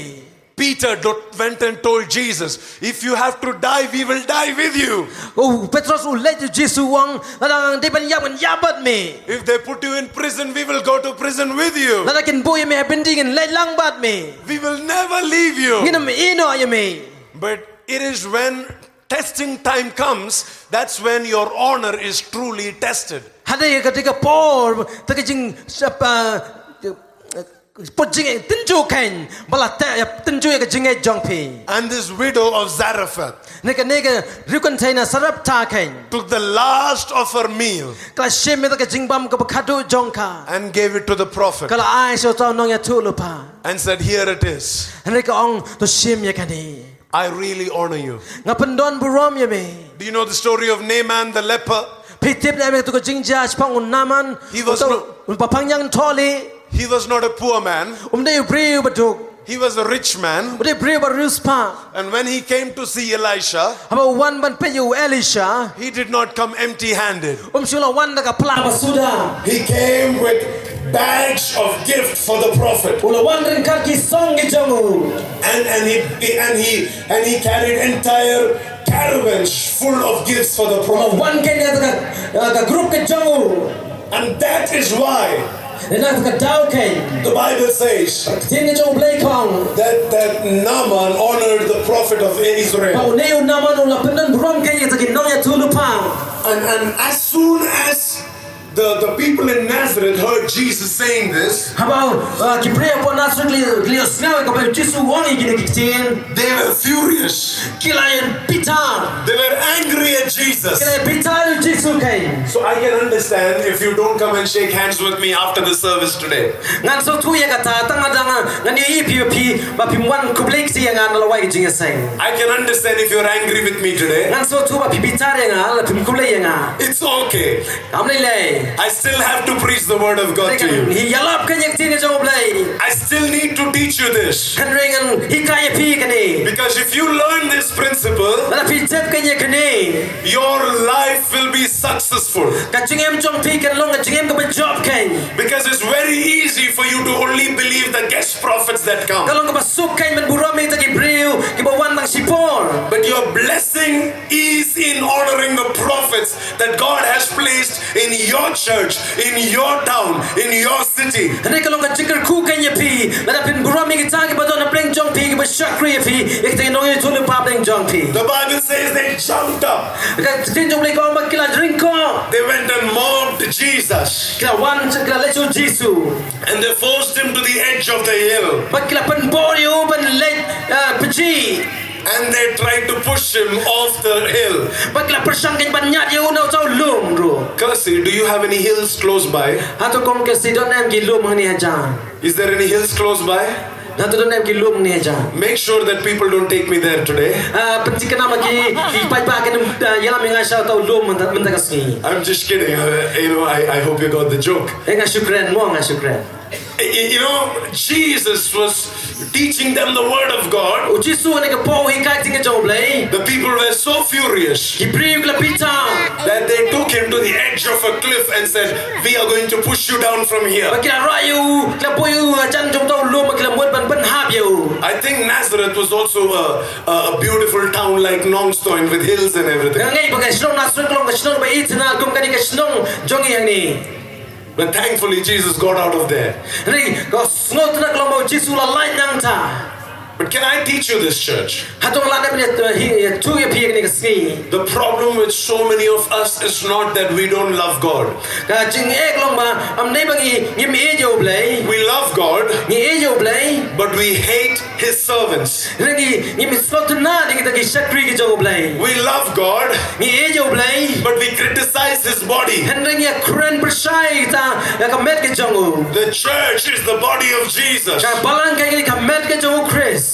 Peter do- went and told Jesus, "If you have to die, we will die with you." U Petros u leit ïa u Jisu, u ong, "Lada ngan dei ban ïap, ngan ïap bad me. If they put you in prison, we will go to prison with you. Lada kin buh ïa me ha byndi, ngan leit lang bad me. We will never leave you." Ngin ym ïehnoh ïa me. But it is when testing time comes, that's when your honor is truly tested. Hadien kata ka por, ta ka jing, sha- uh, put jingtynjuh khein, ba la teh ïa tynjuh ïa ka jingngeit jong phi. And this widow of Zarephath, ne ka ne ka riewkynthei na Sarepta khein, took the last of her meal, ka la shim ïa ka jingbam kaba khatduh jong ka, and gave it to the prophet, ka la ai sha uta u nongïathuhlypa, and said, "Here it is. Hynrei ka ong, to shim ïa kane. I really honor you." Nga pyndonburom ïa me. Do you know the story of Naaman the leper? Phi tip ne em ïa kata ka jingjia shaphang u Naaman? He was uta not- u ba phang ïang tholi. He was not a poor man. Um dei u briew ba duk. He was a rich man. U dei u briew ba riewspah. And when he came to see Elisha, haba u wan ban peit ïa u Elisha, he did not come empty handed. Um shym la wan da ka phla ba suda. He came with bags of gift for the prophet. U la wan ryngkat ki song ki jong u. And, and he, he- and he, and he carried entire caravans full of gifts for the prophet. U la wan khein ïa ka, ïa ka group ki jong u. And that is why, ïa kata ka daw khein, the Bible says, ka ktien ka jong U Blei ka ong, that, that Naaman honored the prophet of Israel. Ba une u Naaman u la pyndonburom khein ïa kita ki nongïathuhlypa. And, and as soon as the, the people in Nazareth heard Jesus saying this, haba, uh, ki briew hapoh Nazareth ki la, ki la ïohsngew ïa kaba u Jisu u ong ïa kine ki ktien, they were furious. Ki la ïeng bitar. They were angry at Jesus. Ki la ïeng bitar ïa u Jisu khein. So I can understand if you don't come and shake hands with me after the service today. Ngan sngewthuh ïa kata, tang lada ngan ïohi ïa phi, phi ba phim wan khublei kti ïa nga na lawei ka jingïaseng. I can understand if you're angry with me today. Ngan sngewthuh ba phi bitar ïa nga lada phim khublei ïa nga. It's okay. Kam lei lei. I still have to preach the word of God to you. Hynrei ngan ïalap kane ka ktien ka jong U Blei. I still need to teach you this. Hynrei ngan hikai ïa phi kane. Because if you learn this principle, lada phi tip kane, kane, your life will be successful. Ka jingim jong phi kan long ka jingim kaba jop khein. Because it's very easy for you to only believe the guest prophets that come. Ka long kaba suk khein ban burom ïa kita ki briew kiba wan tang shipor. But your blessing is in honoring the prophets that God has placed in your church, in your town, in your city. Hynrei ka long ka jingkyrkhu khein ïa phi lada phin burom ïa kita kiba don hapdeng jong phi, kiba shakri ïa phi, ïa kita ki nongïathuhlypa hapdeng jong phi. The Bible says they jumped up. Ka ktien jong U Blei ka ong ba ki la ring koh. They went and mocked Jesus. Ki la wan, ki la leit sha u Jisu. And they forced him to the edge of the hill. Bad ki la pynbor ïa u ban leit, eh, pyrjih. And they tried to push him off the hill. Bad ki la pyrshang khein ban ñiad ïa u na uta u lum ruh. Kasi, do you have any hills close by? Hato kong Kasi, don ne em ki lum hangne hajan? Is there any hills close by? Hato don ne em ki lum hangne hajan? Make sure that people don't take me there today. Ah, pynthikna ba ki, ki paidbah kin, ah, ïalam ïa nga sha uta u lum mynta, mynta ka sngi. I'm just kidding. Uh, you know, I, I hope you got the joke. Eh, nga shu kren mo, nga shu kren. Y- You know, Jesus was teaching them the word of God. U Jisu ha kane ka por u hikai ïa ka ktien ka jong U Blei. The people were so furious. Ki briew ki la bitar. That they took him to the edge of a cliff and said, "We are going to push you down from here." Bad ki la rah ïa u, ki la buh ïa u hajan jong uta u lum, bad ki la mut ban pynhap ïa u. I think Nazareth was also a, a, a beautiful town like Nongstoin with hills and everything. Nga ngeit ba ka shnong Nazareth ka long ka shnong ba itynnad kum kane ka shnong jong ngi hangne. But thankfully, Jesus got out of there. Hynrei ka sngewtynnad ka long ba u Jisu u la lait nangta. But can I teach you this, church? Hato nga lah ban ïathuh ïa phi ïa kane ka sngi? The problem with so many of us is not that we don't love God. Ka jingeh ka long ba ym dei ba ngi, ngim ïeit ïa U Blei. We love God, ngi ïeit ïa U Blei, but we hate his servants. Hynrei ngi, ngim sngewtynnad ïa kita ki shakri ki jong U Blei. We love God, ngi ïeit ïa U Blei, but we criticize his body. Hynrei ngi ïakren pyrshah ïa kita, ïa ka met ka jong u. The church is the body of Jesus. Ka balang ka dei ka met ka jong u Khrist.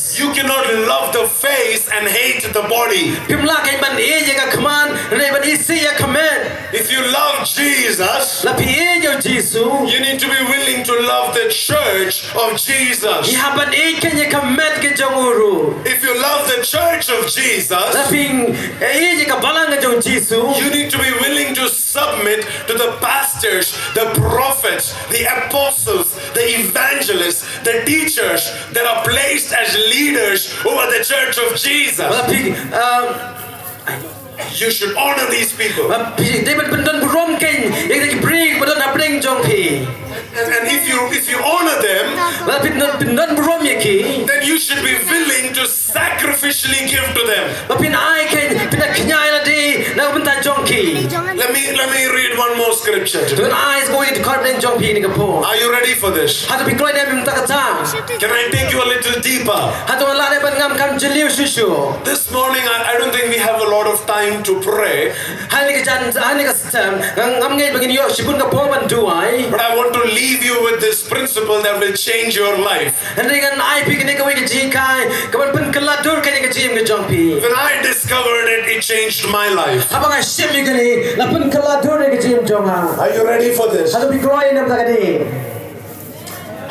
and hate the body. Phim lah kein ban ïeit ïa ka khmat, hynrei ban isih ïa ka met. If you love Jesus, lada phi ïeit ïa u Jisu, you need to be willing to love the church of Jesus. Phi hap ban ïeit kein ïa ka met ka jong u ruh. If you love the church of Jesus, lada phi ïeit ïa ka balang ka jong u Jisu, you need to be willing to submit to the pastors, the prophets, the apostles, the evangelists, the teachers that are placed as leaders over the church of Jesus. Lada phi, um, you should honor these people. Lada phi dei ban pyndon burom kein ïa ki briew ba don hapdeng jong phi. And, and if you if you honor them, lada phi pyndon, pyndon burom ïa ki, then you should be willing to sacrificially give to them. Lada phin ai kein, phin da kñia ïa lade na ka bynta jong ki. Let me let me read one more scripture today. Te ngan ai sa kawei ka dkhot hapdeng jong phi kane ka por. Are you ready for this? Hato phi kloi ne em mynta kata? Can I take you a little deeper? Hato ngan lah ne ban ngam kam jylliew shuh shuh. This morning, I, I don't think we have a lot of time to pray. Ha kane ka jan, ha kane ka step, ngam ngeit ba ngin ïoh shibun ka por ban duwai. But I want to leave you with this principle that will change your life. Hynrei ngan ai phi kane kawei ka jinghikai kaban pynkylla dur kein ïa ka jingim ka jong phi. When I discovered it, it changed my life. Haba nga shim ïa kane, la pynkylla dur ïa ka jingim jong nga. Are you ready for this? Hato phi kloi ne em mynta kane?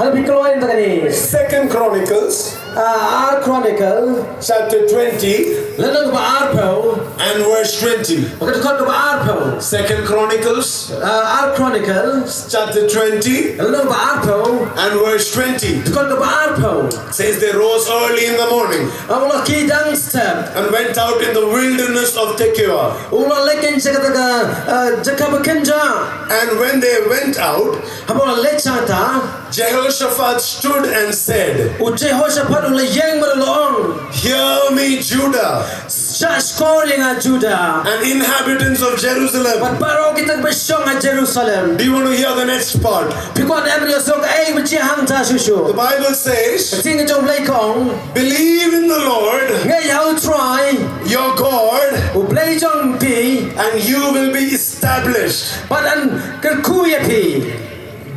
Hato phi kloi ne em mynta kane? Second Chronicles, ah, Ar Chronicle, chapter twenty, lynnong kaba arphew, and verse twenty. Ka dkhot kaba arphew. Second Chronicles, ah, Ar Chronicle, chapter twenty, lynnong kaba arphew, and verse twenty. Dkhot kaba arphew. Says they rose early in the morning. Ah, u la kiew dang step. And went out in the wilderness of Tekoa. U la leit kein sha kata ka, ah, jaka ba kynjah. And when they went out, haba u la leit sha kata, Jehoshaphat stood and said, u Jehoshaphat u la ïeng bad u la ong, "Hear me, Judah, shah shkor ïa nga Judah, and inhabitants of Jerusalem." Bad baroh kita kiba shong ha Jerusalem. Do you want to hear the next part? Phi kwah ne em ban ïohsngew kaei ba jia hangta shuh shuh? The Bible says, ka ktien ka jong U Blei ka ong, "Believe in the Lord, ngeit ha U Trai, your God, U Blei jong phi, and you will be established." Bad yn kyrkhu ïa phi.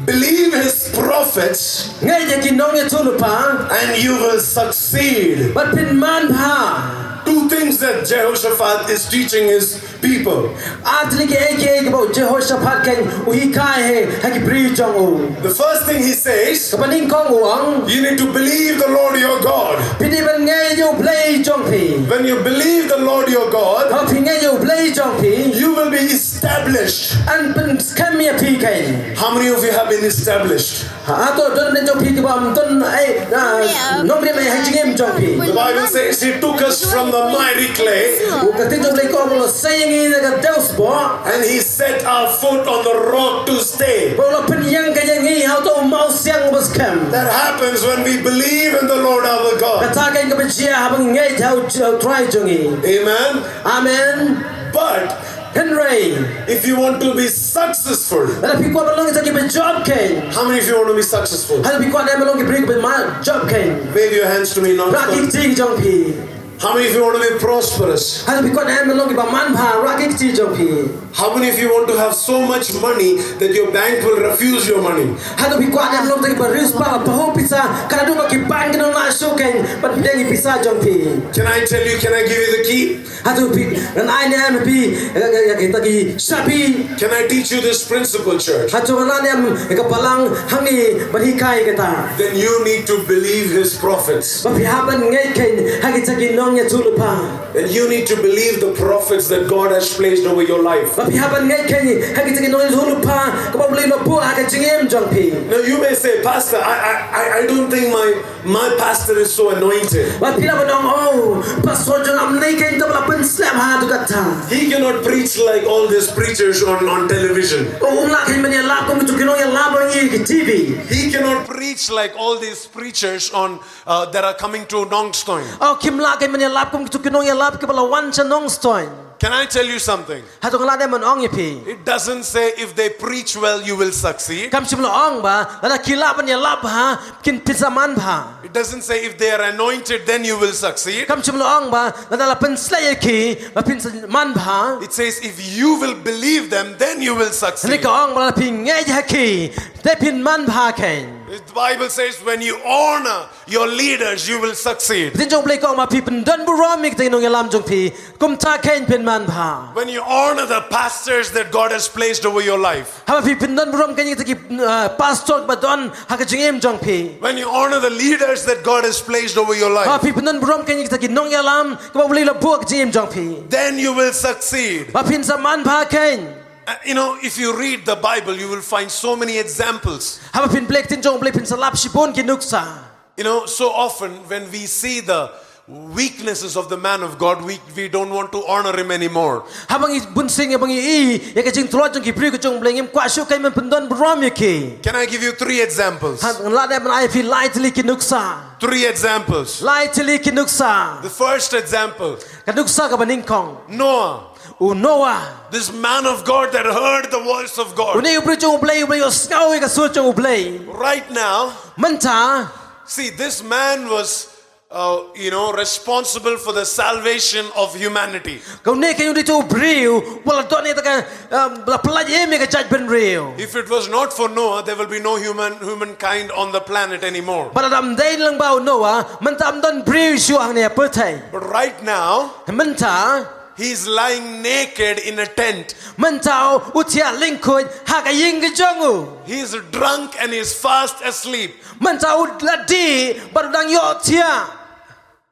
Believe his prophets, ngeit ïa ki nongïathuhlypa, and you will succeed. Bad phin manbha. Two things that Jehoshaphat is teaching his people. Ar tylli kiei kiei kiba u Jehoshaphat kein u hikai ha ki briew jong u. The first thing he says, kaba nyngkong u ong, you need to believe the Lord your God. Phi dei ban ngeit ïa U Blei jong phi. When you believe the Lord your God, haba phi ngeit ïa U Blei jong phi, you will be established. Yn pynskhem ïa phi kein. How many of you have been established? Hato don ne jong phi kiba ym don ei, ah, nongrim ei ha jingim jong phi? The Bible says he took us from the miry clay. Ka ktien jong U Blei ka ong u la sei ïa ngi na ka dew sboh. And he set our foot on the rock to stay. Bad u la pynïeng ka ïa ngi ha uta u mawsiang uba skhem. That happens when we believe in the Lord our God. Kata kein kaba jia haba ngi ngeit ha U Trai jong ngi. Amen. Amen. But hynrei, if you want to be successful, lada phi kwah ban long kita kiba jop kein. How many of you want to be successful? Hato phi kwah ne em ban long ki briew kiba jop kein? Wave your hands to me now. Rah ki kti jong phi. How many of you want to be prosperous? Hato phi kwah ne em ban long kiba manbha? Rah ki kti jong phi. How many of you want to have so much money that your bank will refuse your money? Hato phi kwah ne em ban long kita kiba riewspah, pahuh pisa, ka la duh ba ki bank kin ym lah shuh kein ban pdiang ïa ki pisa jong phi? Can I tell you, can I give you the key? Hato phi, ngan ai ne em ïa phi ïa kita ki shabi? Can I teach you this principle, church? Hato ngan ai ne em ïa ka balang hangne ban hikai kata? Then you need to believe his prophets. Ba phi hap ban ngeit kein ha kita ki nongïathuhlypa. And you need to believe the prophets that God has placed over your life. Ba phi hap ban ngeit kein ha kita ki nongïathuhlypa kiba U Blei u la buh ha ka jingim jong phi. Now you may say, "Pastor, I, I, I I don't think my My pastor is so anointed. Bad phi lah ban ong, "Oh, pastor jong nga mynne kein to ba la pynsleh bha ha kato katta." He cannot preach like all these preachers on, on television. Oh, um lah kein ban ïalap kum kito ki nongïalap ba ngi ki T V. He cannot preach like all these preachers on, uh, that are coming to Nongstoin. Oh, kim lah kein ban ïalap kum kito ki nongïalap kiba la wan sha Nongstoin. Can I tell you something? Hato nga lah ne em ban ong ïa phi? It doesn't say if they preach well, you will succeed. Kam shym la ong ba lada ki lah ban ïalap bha kin, phin sa man bha. It doesn't say if they are anointed, then you will succeed. Kam shym la ong ba lada la pynsleh ïa ki ba phin sa man bha. It says if you will believe them, then you will succeed. Hynrei ka ong ba lada phi ngeit ha ki te phin man bha kein. The Bible says when you honor your leaders, you will succeed. Ka ktien jong U Blei ka ong ba phi pyndon burom ïa kita ki nongïalam jong phi, kumta keiñ phin manbha. When you honor the pastors that God has placed over your life, Haba phi pyndon burom keiñ ïa kita ki uh, pastor ba don ha ka jingim jong phi. When you honor the leaders that God has placed over your Haba life, phi pyndon burom keiñ ïa kita ki nongïalam kiba U Blei u la buh ha ka jingim jong phi, then you will succeed. ba phin sa manbha keiñ. Uh, you know, if you read the Bible, you will find so many examples. Haba phin pule ka ktien jong U Blei phin sa lap shibun ki nuksa. You know, so often when we see the weaknesses of the man of God, we, we don't want to honor him anymore. Haba ngi bunsien ïa ba ngi i ïa ka jingtlot jong ki briew ka jong U Blei, ngim kwah shuh keiñ ban pyndon burom ïa ki. Can I give you three examples? Ngan lah ban ai ïa phi lai tylli ki nuksa. Three examples. Lai tylli ki nuksa. The first example, Ka nuksa kaba nyngkong, Noah. U Noah. This man of God that heard the voice of God. Une u briew jong U Blei, u briew u sngew ïa ka sur jong U Blei. Right now, Mynta, see, this man was, uh, you know, responsible for the salvation of humanity. Ka une keiñ u dei uta u briew uba la don ïa kata ka, um, ba la pyllait im ïa ka jaitbynriew. If it was not for Noah, there will be no human humankind on the planet anymore. Bad lada ym dei lyngba u Noah, mynta ym don briew shuh hangne ha pyrthei. But right now, Mynta, he's lying naked in a tent. Mynta u thiah lyngkhuid ha ka ïing ka jong u. He's drunk and he's fast asleep. Mynta u la dih bad u dang ïohthiah.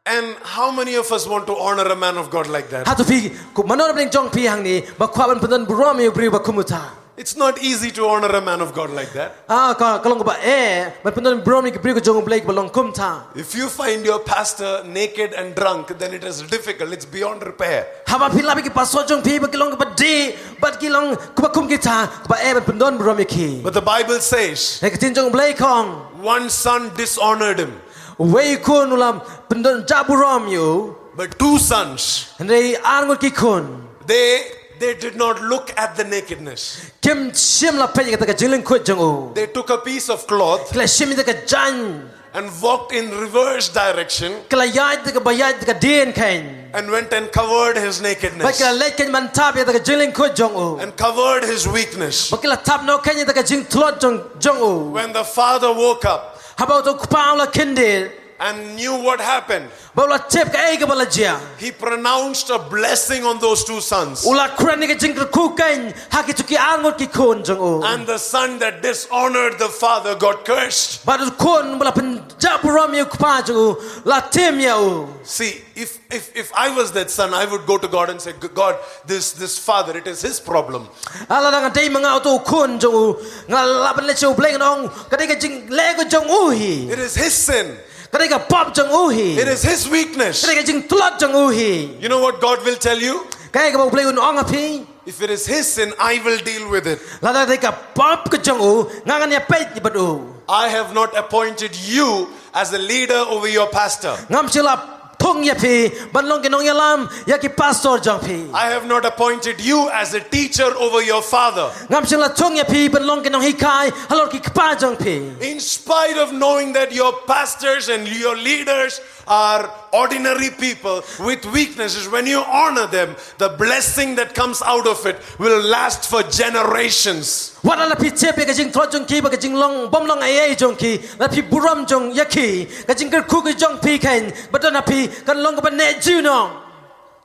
And how many of us want to honor a man of God like that? Hato phi, kumno na pdeng jong phi hangne ba kwah ban pyndon burom ïa u briew ba kum uta? It's not easy to honor a man of God like that. Ah, ka, ka long kaba eh ban pyndon burom ïa ki briew ka jong U Blei kiba long kumta. If you find your pastor naked and drunk, then it is difficult. It's beyond repair. Haba phi lap ïa ki pastor jong phi ba ki long kiba dih bad ki long kiba kum kita, kaba eh ban pyndon burom ïa ki. But the Bible says, hynrei ka ktien jong U Blei ka ong, one son dishonored him. Uwei u khun u la pyndon jah burom ïa u. But two sons, hynrei ar ngut ki khun, they, they did not look at the nakedness. Kim shym la peit ïa kata ka jinglyngkhuid jong u. They took a piece of cloth, ki la shim ïa kata ka jaiñ, and walked in reverse direction, ki la ïaid da kaba ïaid da ka dien keiñ, and went and covered his nakedness, bad ki la leit keiñ ban tap ïa kata ka jinglyngkhuid jong u, and covered his weakness, bad ki la tap noh keiñ ïa kata ka jingtlot jong, jong u. When the father woke up, haba uta u kpa u la kyndit, and knew what happened, bad u la tip kaei kaba la jia, he pronounced a blessing on those two sons. U la kren ïa ka jingkyrkhu keiñ ha kito ki ar ngut ki khun jong u. And the son that dishonored the father got cursed. Bad u khun ba la pynjah burom ïa u kpa jong u la tim ïa u. See, if, if, if I was that son, I would go to God and say, "God, this, this father, it is his problem." Ah, lada nga dei ma nga uta u khun jong u, nga lah ban leit sha U Blei ngan ong, ka dei ka jingleh ka jong u hi. It is his sin. Ka dei ka pop jong u hi. It is his weakness. Ka dei ka jingtlot jong u hi. You know what God will tell you? Kaei kaba U Blei un ong ha phi? If it is his sin, I will deal with it. Lada dei ka pop ka jong u, nga ngan ïa peit bad u. I have not appointed you as a leader over your pastor. Ngam shym la thung ïa phi ban long ki nongïalam ïa ki pastor jong phi. I have not appointed you as a teacher over your father. Ngam shym la thung ïa phi ban long ki nonghikai halor ki kpa jong phi. In spite of knowing that your pastors and your leaders are ordinary people with weaknesses, when you honor them, the blessing that comes out of it will last for generations. Wat la phi tip ïa ka jingtlot jong ki bad ka jinglong bym long ei ei jong ki, la phi burom jong ïa ki, ka jingkyrkhu ka jong phi keiñ ba don ha phi kan long kaba neh junom.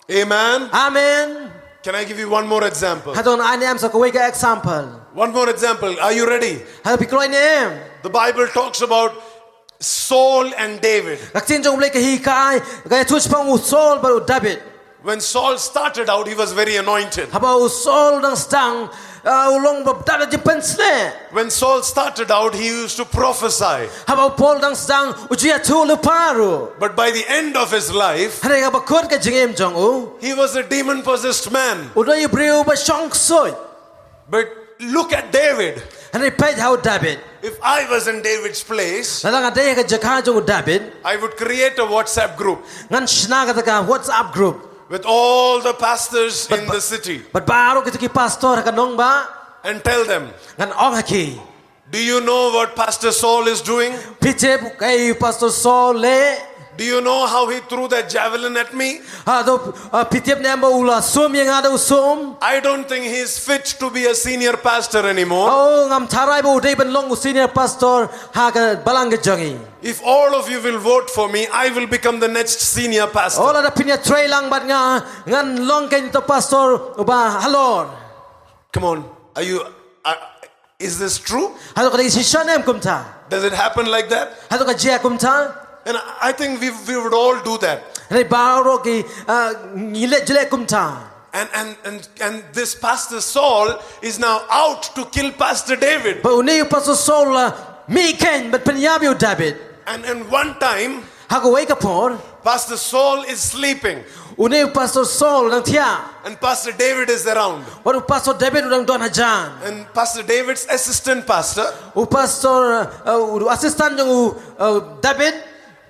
Amen. Amen. Can I give you one more example? Hato ngan ai ne em sa kawei ka example? One more example. Are you ready? Hato phi kloi ne em? The Bible talks about Saul and David. Ka ktien jong U Blei ka hikai, ka ïathuh shaphang u Saul bad u David. When Saul started out, he was very anointed. Haba u Saul dang sdang, ah, u long ba dap da jingpynshlur. When Saul started out, he used to prophesy. Haba u Paul dang sdang, u ju ïathuh lypa ruh. But by the end of his life, hynrei ha kaba kut ka jingim jong u, he was a demon-possessed man. U dei u briew ba shong ksuid. But look at David. Hynrei peit ha u David. If I was in David's place, lada nga dei ha ka jaka jong u David, I would create a WhatsApp group, ngan shna kata ka WhatsApp group, with all the pastors in the city, bad baroh kito ki pastor ha ka nongbah, and tell them, ngan ong ha ki, "Do you know what Pastor Saul is doing?" Phi tip kaei u Pastor Saul u leh? Do you know how he threw that javelin at me? Hato, ah, phi tip ne em ba u la sum ïa nga da u sum? I don't think he is fit to be a senior pastor anymore. Oh, ngam tharai ba u dei ban long u senior pastor ha ka balang ka jong ngi. If all of you will vote for me, I will become the next senior pastor. Oh, lada phin ïa trei lang bad nga, ngan long kane ka pastor uba halor. Come on, are you? Are, is this true? Hato ka dei shisha ne em kumta? Does it happen like that? Hato ka jia kumta? And I think we, we would all do that. Hynrei baroh ki, ah, ngi leh jleh kumta. And, and, and, and this Pastor Saul is now out to kill Pastor David. Bad une u Pastor Saul u la mih khein ban pynïap ïa u David. And, and one time, Ha kawei ka por, Pastor Saul is sleeping. Une u Pastor Saul u dang thiah. And Pastor David is around. Bad u Pastor David u dang don hajan. And Pastor David's assistant pastor. U pastor, uh, u assistant jong u, uh, David.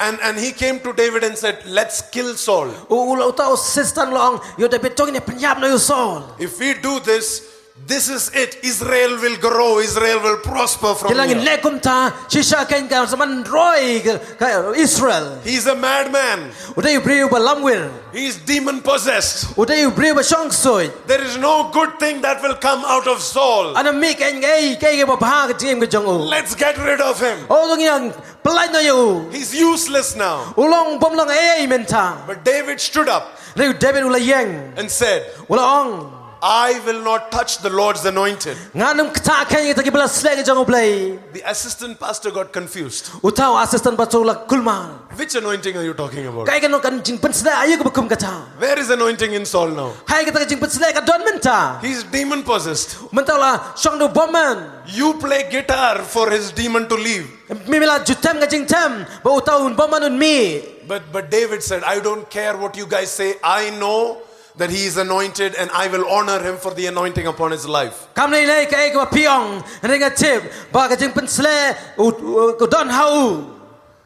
And, and he came to David and said, "Let's kill Saul. U, u la, uta u assistant u la ong ïa u David, to ngin ïa pynïap noh ïa u Saul. If we do this, this is it. Israel will grow. Israel will prosper from Te lada ngin here." leh kumta, shisha khein kan sa wan roi ka, ka Israel. He's a madman. U dei u briew uba lamwir. He's demon possessed. U dei u briew uba shong ksuid. There is no good thing that will come out of Saul. Ym mih khein kaei kaei kaba bha ha ka jingim ka jong u. Let's get rid of him. Oh, to ngin ïa pyllait noh ïa u. He's useless now. U long, bym long ei ei mynta. But David stood up Hynrei u David u la ïeng. And said, U la ong, "I will not touch the Lord's anointed." Ngan ym ktah khein ïa kita kiba la sleh ki jong U Blei. The assistant pastor got confused. Uta u assistant pastor u la kulmar. "Which anointing are you talking about? Kaei kano ka jingpynshlur aïu kaba kum kata? Where is anointing in Saul now?" Haei kata ka jingpynshlur ka don mynta? He's demon possessed. Mynta u la shong da u bymman. You play guitar for his demon to leave. Me me la ju tem ka jingtem ba uta u bymman un mih. But, but David said, "I don't care what you guys say. I know that he is anointed and I will honor him for the anointing upon his life." Kam lei lei kaei kaba phi ong, hynrei nga tip ba ka jingpynshlur u, u, u don ha u.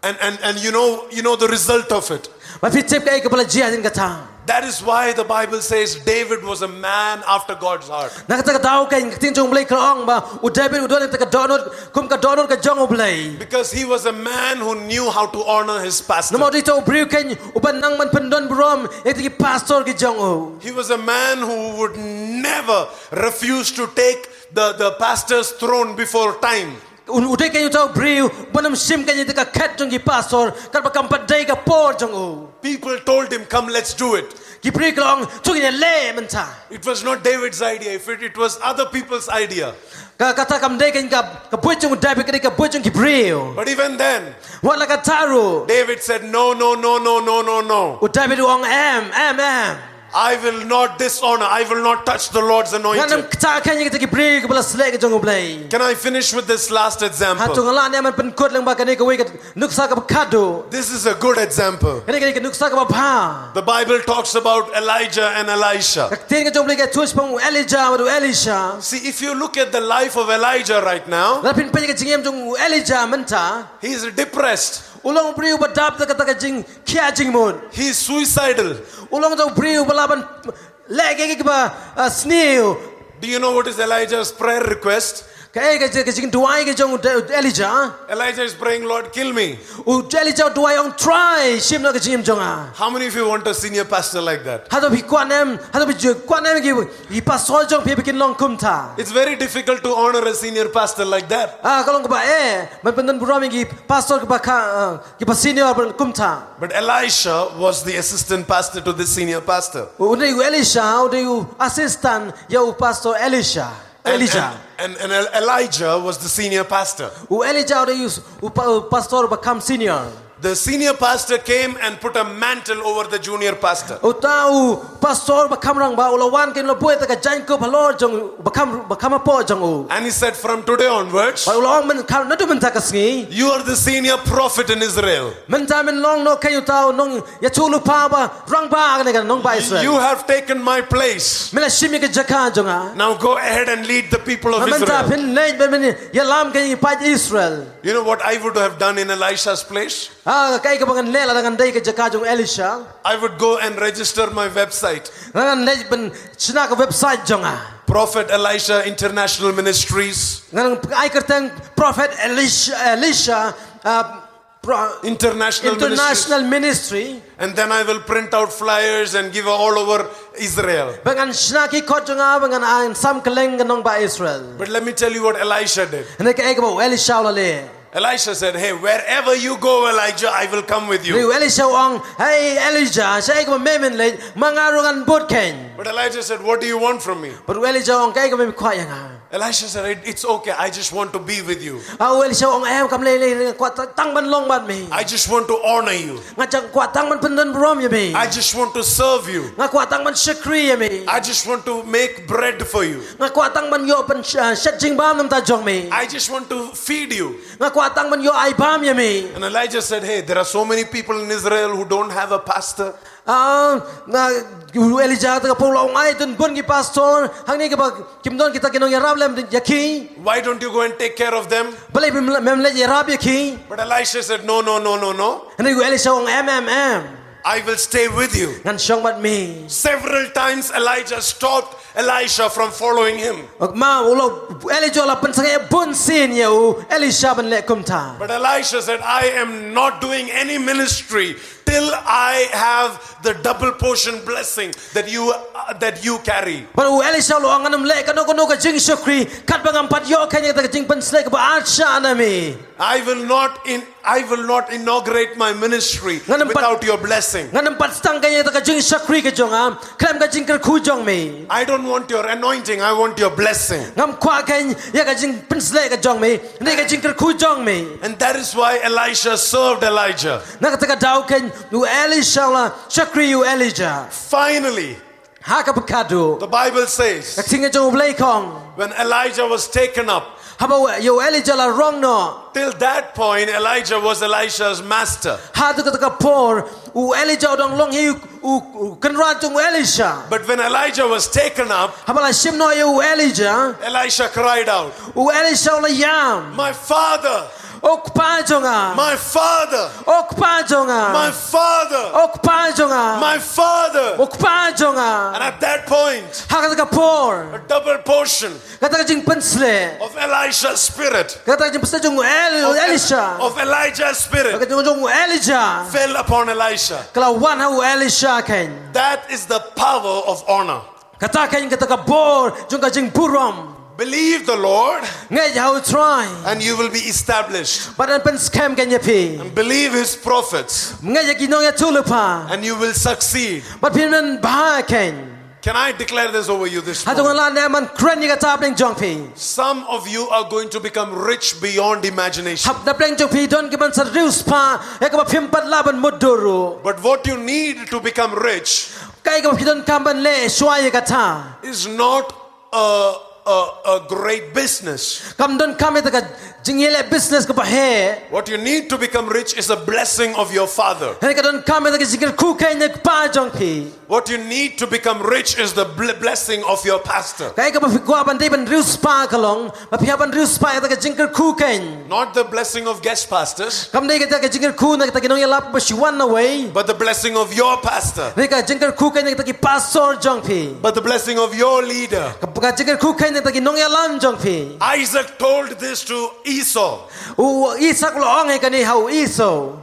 And, and, and you know, you know the result of it. Bad phi tip kaei kaba la jia jong kata. That is why the Bible says David was a man after God's heart. Na kata ka daw ka ktien jong U Blei ka ong ba u David u don ïa kata ka dohnud kum ka dohnud ka jong U Blei. Because he was a man who knew how to honor his pastor. Namar u dei uta u briew khein uba nang ban pyndonburom ïa kita ki pastor ki jong u. He was a man who would never refuse to take the, the pastor's throne before time. U, u dei khein uta u briew uba ym shim khein ïa ka khet jong ki pastor katba kam pat dei ka por jong u. People told him, "Come, let's do it." Ki briew ki la ong, to ngin ïa leh mynta. It was not David's idea. If it, it was other people's idea. Ka, kata kam dei khein ka, ka buit jong u David, ka dei ka buit jong ki briew. But even then, wat la kata ruh, David said, "No, no, no, no, no, no, no. U David u ong, em, em, em. I will not dishonor, I will not touch the Lord's anointed." Ngan ym ktah khein ïa kita ki briew kiba la sleh ki jong U Blei. Can I finish with this last example? Hato nga lah ne em ban pynkut lyngba kane kawei ka nuksa kaba khadduh? This is a good example. Kane, kane ka nuksa kaba bha. The Bible talks about Elijah and Elisha. Ka ktien ka jong U Blei ka ong shaphang u Elijah bad u Elisha. See, if you look at the life of Elijah right now, lada phin peit ïa ka jingim jong u Elijah mynta, he is depressed. U long u briew uba dap da kata ka jingkhiah jingmut. He is suicidal. U long uta u briew uba lah ban leh kaei kaei kaba, ah, sniew. Do you know what is Elijah's prayer request? Kaei ka, ka jingduwai ka jong u Elijah? Elijah is praying, "Lord, kill me." U Elijah u duwai, ong, Trai, shim noh ka jingim jong nga. How many of you want a senior pastor like that? Hato phi kwah ne em, hato phi ju kwah ne em ki, ki pastor jong phi ba kin long kumta? It's very difficult to honor a senior pastor like that. Ah, ka long kaba eh ban pyndonburom ïa ki pastor kiba kha, ah, kiba senior ban kumta. But Elisha was the assistant pastor to the senior pastor. U dei u Elisha u dei u assistant ïa u pastor Elisha. And, Elijah. And, and, and El-, Elijah was the senior pastor. U Elijah u dei u, u pa-, u pastor ba kham senior. The senior pastor came and put a mantle over the junior pastor. Uta u pastor ba kham rangbah u la wan khein u la buh ïa ka jaiñkup halor jong u ba kham, ba kham hapoh jong u. And he said, "From today onwards, bad u la ong, myn-, kha-, naduh mynta ka sngi, you are the senior prophet in Israel. Mynta men long noh khein uta u nongïathuhlypa ba rangbah ha kane ka nongbah Israel. You have taken my place. Men la shim ïa ka jaka jong nga. Now go ahead and lead the people of Israel." Mynta phin leit ban, ban ïalam ïa ki paid Israel. You know what I would have done in Elisha's place? Ah, kaei kaba ngan leh lada ngan dei ha ka jaka jong u Elisha? I would go and register my website. Ngan leit ban shna ka website jong nga. Prophet Elisha International Ministries. Ngan ai kyrteng Prophet Elisha, Elisha, ah, Pro- international, international ministry. And then I will print out flyers and give all over Israel. Ba ngan shna ki kot jong nga, ba ngan ai sam kylleng ka nongbah Israel. But let me tell you what Elisha did. Hynrei kaei kaba u Elisha u la leh. Elisha said, "Hey, wherever you go, Elijah, I will come with you." Hynrei u Elisha u ong, "Hei Elijah, shaei kaba me men leit, ma nga ruh ngan bud khein." But Elijah said, "What do you want from me?" Bad u Elijah u ong, "Kaei kaba me kwah ïa nga?" Elisha said, "It- it's okay. I just want to be with you. Ah, u Elisha u ong, "Em, kam lei lei, nga kwah ta- tang ban long bad me. I just want to honor you. Nga kwah tang ban pyndon burom ïa me. I just want to serve you. Nga kwah tang ban shakri ïa me. I just want to make bread for you." Nga kwah tang ban ïoh ban sh- ah, shet jingbam na ka bynta jong me. I just want to feed you. Nga kwah tang ban ïoh ai bam ïa me. And Elijah said, "Hey, there are so many people in Israel who don't have a pastor." Ah, nga, u Elijah kata ka por u la ong, "Ai, don bun ki pastor hangne kiba kim don kita ki nongïarap lem ïa ki. Why don't you go and take care of them?" Balei mem leit ïarap ïa ki? But Elisha said, "No, no, no, no, no. Hynrei u Elisha u ong, "Em, em, em. I will stay with you." Ngan shong bad me." Several times Elijah stopped Elisha from following him. Ma, u la, Elijah u la pynsangeh bunsien ïa u Elisha ban leh kumta. But Elisha said, "I am not doing any ministry till I have the double portion blessing that you uh, that you carry." Bad u Elisha u la ong, "Ngan ym leh kano kano ka jingshakri katba ngam pat ïoh kane ka jingpynshlei kaba arshah na me." I will not in I will not inaugurate my ministry without your blessing. Ngan ym pat sdang kane ka jingshakri ka jong nga khlem ka jingkyrkhu jong me. I don't want your anointing, I want your blessing. Ngam kwah kane ïa ka jingpynshlei ka jong me, ne ka jingkyrkhu jong me. And that is why Elisha served Elijah. Na kata ka daw kane u Elisha u la shakri ïa u Elijah. Finally, ha kaba khadduh, the Bible says, ka ktien ka jong U Blei ka ong, when Elijah was taken up, haba u, ïa u Elijah la rong noh. Till that point, Elijah was Elisha's master. Haduh kata ka por u Elijah u dang long hi u, u, u kynrad jong u Elisha. But when Elijah was taken up, haba la shim noh ïa u Elijah, Elisha cried out, u Elisha u la ïam, "My father! O kpa jong nga! My father! O kpa jong nga! My father! O kpa jong nga! My father!" O kpa jong nga! And at that point, ha kata ka por, a double portion, kata ka jingpynshlei, of Elisha's spirit, kata ka jingpynshlei jong u El-, of El-, Elisha, of Elijah's spirit, kata ka jong u Elijah, fell upon Elisha. Ka la wan ha u Elisha kane. That is the power of honor. Kata kane kata ka bor jong ka jingburom. Believe the Lord, ngeit ha u Trai, and you will be established. Bad yn pynskhem kane ïa phi. And believe his prophets, ngeit ïa ki nongïathuhlypa, and you will succeed. Bad phin ym bha kane. Can I declare this over you this morning? Hato nga lah ne ban kren ïa kata hapdeng jong phi? Some of you are going to become rich beyond imagination. Hap na pdeng jong phi don ki ban sa riewspah ïa kaba phim pat lah ban mutdur ruh. But what you need to become rich, kaei kaba phi donkam ban leh shuwa ïa kata, is not a, a, a great business. Kam donkam ïa kata ka jingïaleh business kaba heh. What you need to become rich is a blessing of your father. Hynrei ka donkam ïa kata ka jingkyrkhu kane na kpa jong phi. What you need to become rich is the bl- blessing of your pastor. Kaei kaba phi kwah ban dei ban riewspah ka long ba phi hap ban riewspah ïa kata ka jingkyrkhu kane. Not the blessing of guest pastors, kam dei kata ka jingkyrkhu na kita ki nongïalap ba shu wan nawei. But the blessing of your pastor. Hynrei ka jingkyrkhu kane na kita ki pastor jong phi. But the blessing of your leader. Ka, ka jingkyrkhu kane na kita ki nongïalam jong phi. Isaac told this to Esau. U Isak u la ong ïa kane ha u Esau.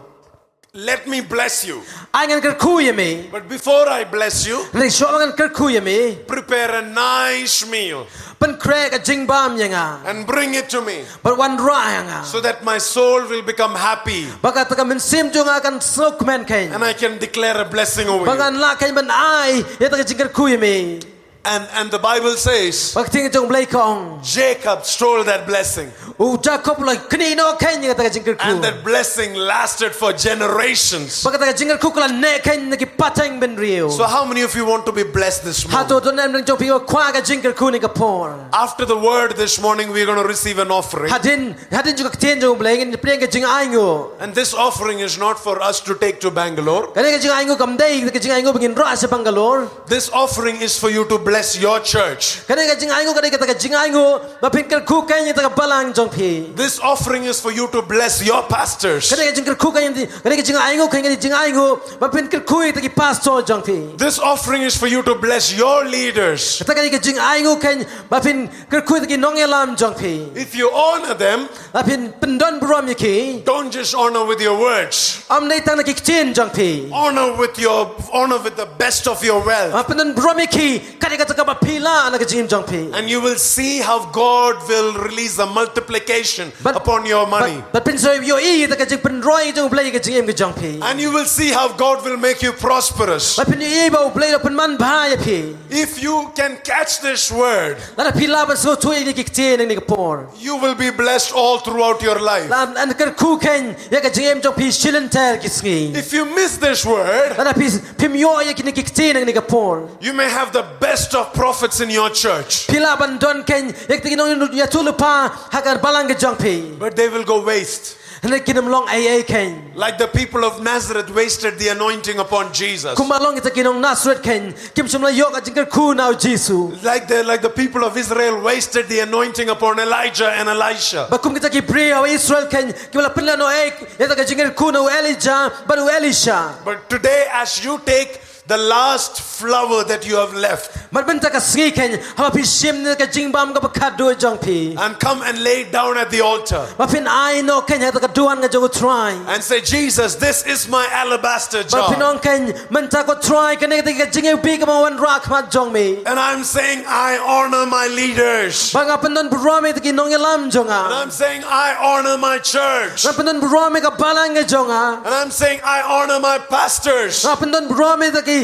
Let me bless you. Ai ngan kyrkhu ïa me. But before I bless you, hynrei shuwa ba ngan kyrkhu ïa me, prepare a nice meal, pynkhreh ka jingbam ïa nga, and bring it to me, bad wanrah ïa nga, so that my soul will become happy, ba kata ka mynsiem jong nga kan sngewkmen kane, and I can declare a blessing over you, ba ngan lah kane ban ai ïa kata ka jingkyrkhu ïa me. And, and the Bible says, ba ka ktien jong U Blei ka ong, Jacob stole that blessing. U Jakob u la knieh noh kane ïa kata ka jingkyrkhu. And that blessing lasted for generations. Ba kata ka jingkyrkhu ka la neh kane na ki pateng bynriew. So how many of you want to be blessed this morning? Hato don na pdeng jong phi ba kwah ka jingkyrkhu kane ka por? After the word this morning, we're going to receive an offering. Hadien, hadien jong ka ktien jong U Blei ngin pdiang ka jingainguh. And this offering is not for us to take to Bangalore. Kane ka jingainguh kam dei ka jingainguh ba ngin rah sha Bangalore. This offering is for you to bless your church. Kane ka jingainguh ka dei kata ka jingainguh ba phin kyrkhu kein ïa kata ka balang jong phi. This offering is for you to bless your pastors. Kane ka jingkyrkhu kein, kane ka jingainguh kein ka dei jingainguh ba phin kyrkhu ïa kita ki pastor jong phi. This offering is for you to bless your leaders. Kata ka dei ka jingainguh kein ba phin kyrkhu ïa kita ki nongïalam jong phi. If you honor them, Ba phin pyndon burom ïa ki. Don't just honor with your words. Ym dei tang na ki ktien jong phi. Honor with your honor with the best of your wealth. Ba pyndon burom ïa ki kat ïa kata kaba phi lah na ka jingim jong phi. And you will see how God will release the multiplication But- upon your money. Bad, bad phin sa ïohi ïa ka jingpynroi jong U Blei ïa ka jingim ka jong phi. And you will see how God will make you prosperous. Bad phin ïohi ba U Blei u la pynman bha ïa phi. If you can catch this word, Lada phi lah ban sngewthuh ïa kine ki ktien ha kane ka por. You will be blessed all throughout your life. Lada phin kyrkhu kein ïa ka jingim jong phi shilynter ki sngi. If you miss this word, Lada phi phim ïoh ïa kine ki ktien ha kane ka por. You may have the best of prophets in your church, Phi lah ban don kein ïa kita ki nongïathuhlypa ha ka balang ka jong phi. But they will go waste. Hynrei kin ym long ei ei kein. Like the people of Nazareth wasted the anointing upon Jesus. Kumba long kita ki nong Nazareth kein, kim shym la ïoh ka jingkyrkhu na U Jisu. Like the, like the people of Israel wasted the anointing upon Elijah and Elisha. Bad kum kita ki briew ha Israel kein, kim la pynlehnohei ïa ka jingkyrkhu na u Elijah bad u Elisha. But today, as you take the last flower that you have left, Bad mynta ka sngi kein, haba phi shim ïa ka jingbam kaba khatduh jong phi. And come and lay it down at the altar. Ba phin ai noh kein ha ka duwan ka jong U Trai. And say, Jesus, this is my alabaster jar. Ba phin ong kein, mynta ko Trai, kane ka jingïakhun kaba nga wanrah ha khmat jong me. And I'm saying, I honor my leaders. Ba nga pyndon burom ïa kita ki nongïalam jong nga. And I'm saying, I honor my church. Nga pyndon burom ïa ka balang ka jong nga. And I'm saying, I honor my pastors. Nga pyndon burom ïa kita ki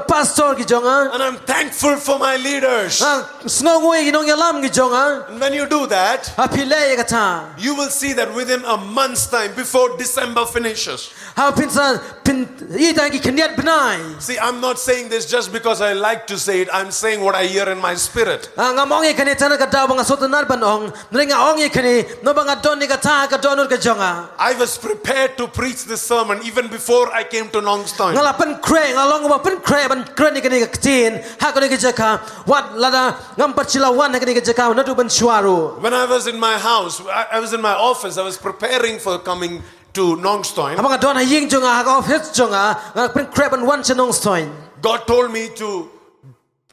pastor ki jong nga. And I'm thankful for my leaders. Nga sngewnguh ïa ki nongïalam ki jong nga. And when you do that, haba phi leh ïa kata, you will see that within a month's time, before December finishes, haba phin sa, phin ïa kita ki khyndiat bnai. See, I'm not saying this just because I like to say it. I'm saying what I hear in my spirit. Ah, ngam ong ïa kane tang na ka daw ba nga sngewtynnat ban ong. Hynrei nga ong ïa kane namar ba nga don ïa kata ha ka dohnud ka jong nga. I was prepared to preach this sermon even before I came to Nongstoin. Nga la pynkhreh, nga long ba pynkhreh ban kren ïa kane ka ktien ha kane ka jaka, wat lada ngam pat shym la wan ha kane ka jaka naduh mynshuwa ruh. When I was in my house, I, I was in my office, I was preparing for coming to Nongstoin. Haba nga don ha ïing jong nga, ha ka office jong nga, nga la pynkhreh ban wan sha Nongstoin. God told me to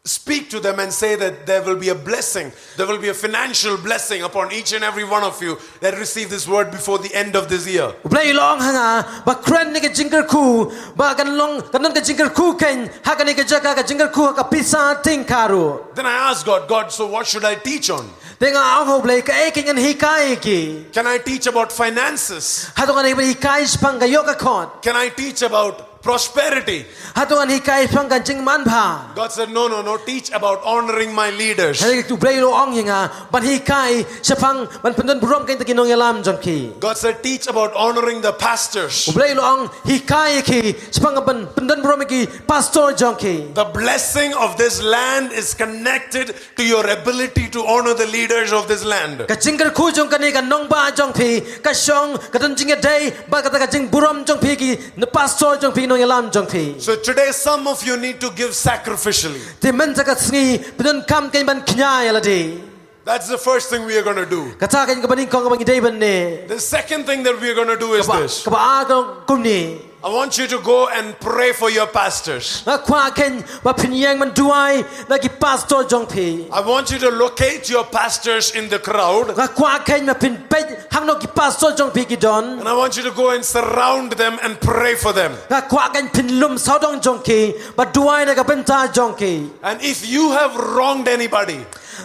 speak to them and say that there will be a blessing. There will be a financial blessing upon each and every one of you that receive this word before the end of this year. U Blei u la ong ha nga ba kren ïa ka jingkyrkhu, ba kan long, kan don ka jingkyrkhu kein ha kane ka jaka, ka jingkyrkhu ha ka pisa tyngka ruh. Then I asked God, God, so what should I teach on? Te nga ong ha U Blei, kaei kein ngan hikai ïa ki? Can I teach about finances? Hato ngan hikai shaphang ka ïoh ka khot? Can I teach about prosperity? Hato ngan hikai shaphang ka jingmanbha? God said, no, no, no, teach about honoring my leaders. Hynrei U Blei u la ong ïa nga ban hikai shaphang ban pyndon burom ïa kita ki nongïalam jong ki. God said, teach about honoring the pastors. U Blei u la ong hikai ïa ki shaphang ban pyndon burom ïa ki pastor jong ki. The blessing of this land is connected to your ability to honor the leaders of this land. Ka jingkyrkhu jong kane ka nongbah jong phi ka shong, ka don jingïadei bad kata ka jingburom jong phi ïa ki pastor jong phi, nongïalam jong phi. So today, some of you need to give sacrificially. Te mynta ka sngi phi donkam kein ban kñia ïa lade. That's the first thing we are gonna do. Kata kein kaba nyngkong kaba ngi dei ban leh. The second thing that we are gonna do is this. Kaba ar ka long kumne. I want you to go and pray for your pastors. Nga kwah kein ba phin ïeng ban duwai na ki pastor jong phi. I want you to locate your pastors in the crowd. Nga kwah kein ba phin peit hangno ki pastor jong phi ki don. And I want you to go and surround them and pray for them. Nga kwah kein phin lum sawdong jong ki bad duwai na ka bynta jong ki. And if you have wronged anybody,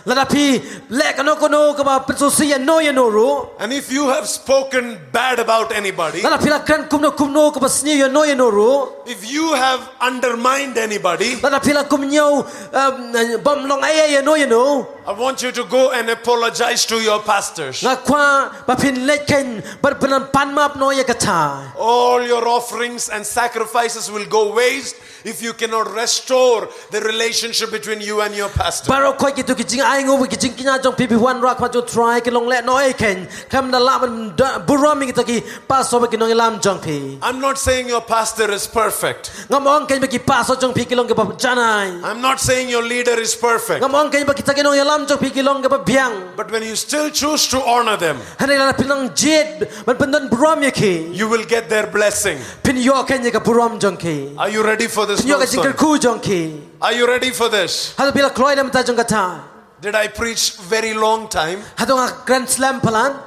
Lada phi leh kano kano kaba pynsngewsih ïano ïano ruh. And if you have spoken bad about anybody, Lada phi la kren kumno kumno kaba sniew ïano ïano ruh. If you have undermined anybody, Lada phi la kumno, um, bym long ei ei ïano ïano. I want you to go and apologize to your pastors. Nga kwah ba phin leit kein bad phin pan map noh ïa kata. All your offerings and sacrifices will go waste if you cannot restore the relationship between you and your pastor. Baroh khoit kito ki jing Ai ngu ki jingkñia jong phi phi wan rah khmat jong Trai ki long leh noh ei khein. Khlem da lah ban da burom ïa kita ki pastor bad ki nongïalam jong phi. I'm not saying your pastor is perfect. Ngam ong khein ba ki pastor jong phi ki long kiba janai. I'm not saying your leader is perfect. Ngam ong khein ba kita ki nongïalam jong phi ki long kiba biang. But when you still choose to honor them, Hynrei lada phi nang jied ban pyndon burom ïa ki, you will get their blessing. Phin ïoh khein ïa ka burom jong ki. Are you ready for this Phin ïoh ka milestone? Jingkyrkhu jong ki. Are you ready for this? Hato phi la kloi na mynta jong kata? Did I preach very long time? Hato nga kren slem palat?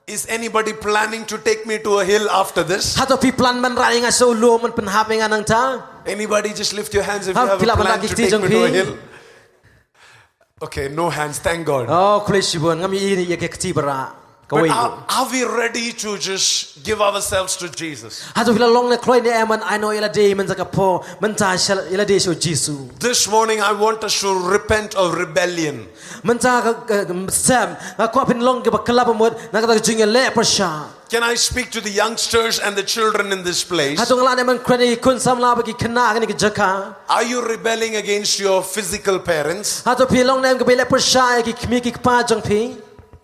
Is anybody planning to take me to a hill after this? Hato phi plan ban rah ïa nga sha u lum ban pynhap ïa nga nangta? Anybody just lift your hands if you Hato have phi a lah ban rah plan ki to kti take jong me to a phi? Hill? Okay, no hands, thank God. Oh, khublei shibun, ngam ïohi ïa ka kti ba rah. But kawei are, are we ready to just give ourselves to Jesus? Hato phi la long ne kloi ne em ban ai noh ïa lade mynta ka por, mynta sha ïa lade sha u Jisu. This morning I want us to repent of rebellion. Mynta ka, ka, ka step, nga kwah phin long kiba kylla ba mut na kata ka jingïaleh pyrshah. Can I speak to the youngsters and the children in this place? Hato nga lah ne ban kren ïa ki khun samla bad ki khynnah ha kane ka jaka? Are you rebelling against your physical parents? Hato phi long ne em kiba ïaleh pyrshah ïa ki kmie ki kpa jong phi?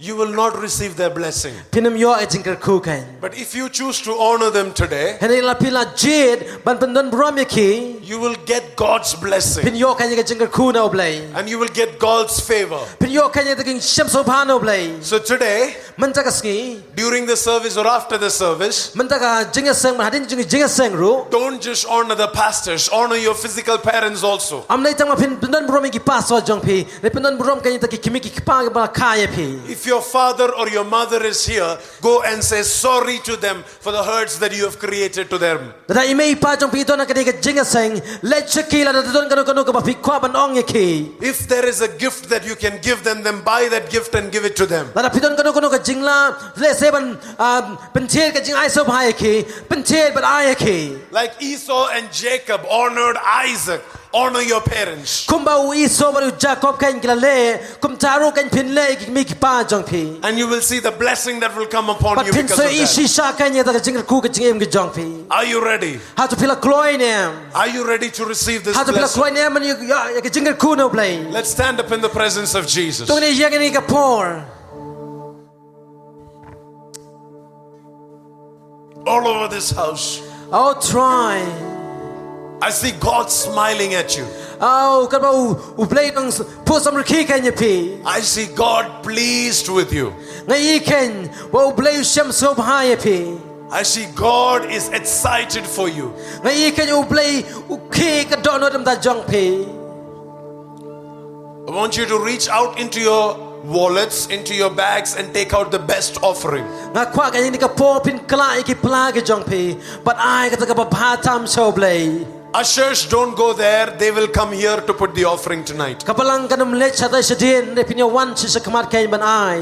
You will not receive their blessing. Phin ym ïoh ïa ka jingkyrkhu khein. But if you choose to honor them today, Hynrei lada phi la jied ban pyndon burom ïa ki, you will get God's blessing. Phin ïoh khein ïa ka jingkyrkhu na u Blei. And you will get God's favor. Phin ïoh khein ïa ka jingshem sngewbha na u Blei. So today, Mynta ka sngi, during the service or after the service, mynta ka jingïaseng bad hadien jing jingïaseng ruh, don't just honor the pastors, honor your physical parents also. Ym dei tang ba phin pyndon burom ïa ki pastor jong phi, hynrei pyndon burom khein ïa kita ki kmie ki kpa kiba la kha ïa phi. If your father or your mother is here, go and say sorry to them for the hurts that you have created to them. Lada i mei i pa jong phi i don ha kane ka jingïaseng, leit sha ki lada don kano kano kaba phi kwah ban ong ïa ki. If there is a gift that you can give them, then buy that gift and give it to them. Lada phi don kano kano ka jingla, lehse ban, um, pynthied ka jingai sngewbha ïa ki, pynthied bad ai ïa ki. Like Esau and Jacob honored Isaac, honor your parents. Kumba u Esau bad u Jakob khein ki la leh, kumta ruh khein phin leh ïa ki kmie ki kpa jong phi. And you will see the blessing that will come upon you because of that. Bad phin sa ïohi shisha khein ïa kata ka jingkyrkhu ka jingim ka jong phi. Are you ready? Hato phi la kloi ne em? Are you ready to receive this blessing? Hato phi la kloi ne em ban ïoh ïa ka jingkyrkhu na u Blei? Let's stand up in the presence of Jesus. To ngin ïeng ha kane ka por. All over this house, Oh Trai. I see God smiling at you. Oh, katba u, u Blei u nang s-, pyrshang rkhie khein ïa phi. I see God pleased with you. Nga ïohi khein ba u Blei u shem sngewbha ïa phi. I see God is excited for you. Nga ïohi khein u Blei u khih ka dohnud na ka bynta jong phi. I want you to reach out into your wallets, into your bags, and take out the best offering. Nga kwah ha kane ka por phin kylla ïa ki pla ki jong phi bad ai kata kaba bha tam sha u Blei. Ushers, don't go there. They will come here to put the offering tonight. Ka balang kan ym leit shatai shadien, hynrei phin ïa wan sha shakhmat khein ban ai.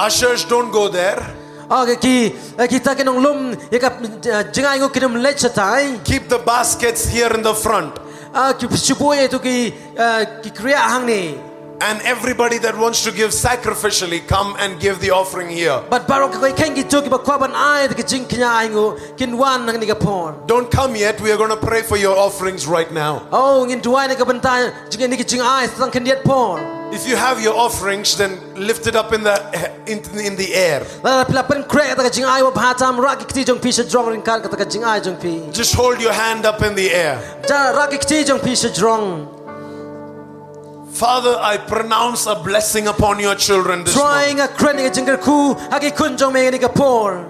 Ushers, don't go there. Oh, ki, ki, eh, kita ki nonglum ïa ka, eh, jingai nguh kin ym leit shatai. Keep the baskets here in the front. Ah, ki shu buh ïa kito ki, eh, ki kriah hangne. And everybody that wants to give sacrificially, come and give the offering here. Bad baroh kiba kwah khein, kito kiba kwah ban ai da ka jingkñia ainguh, kin wan ha kane ka por. Don't come yet. We are gonna pray for your offerings right now. Oh, ngin duwai na ka bynta jong kine ki jingai sa tang khyndiat por. If you have your offerings, then lift it up in the, in, in the air. Lada phi la pynkhreh kata ka jingai ba bha tam, rah ki kti jong phi shajrong ryngkat kata ka jingai jong phi. Just hold your hand up in the air. Rah ki kti jong phi shajrong. Father, I pronounce a blessing upon your children this morning. Trai, nga kren ïa ka jingkyrkhu ha ki khun jong me ha kane ka por.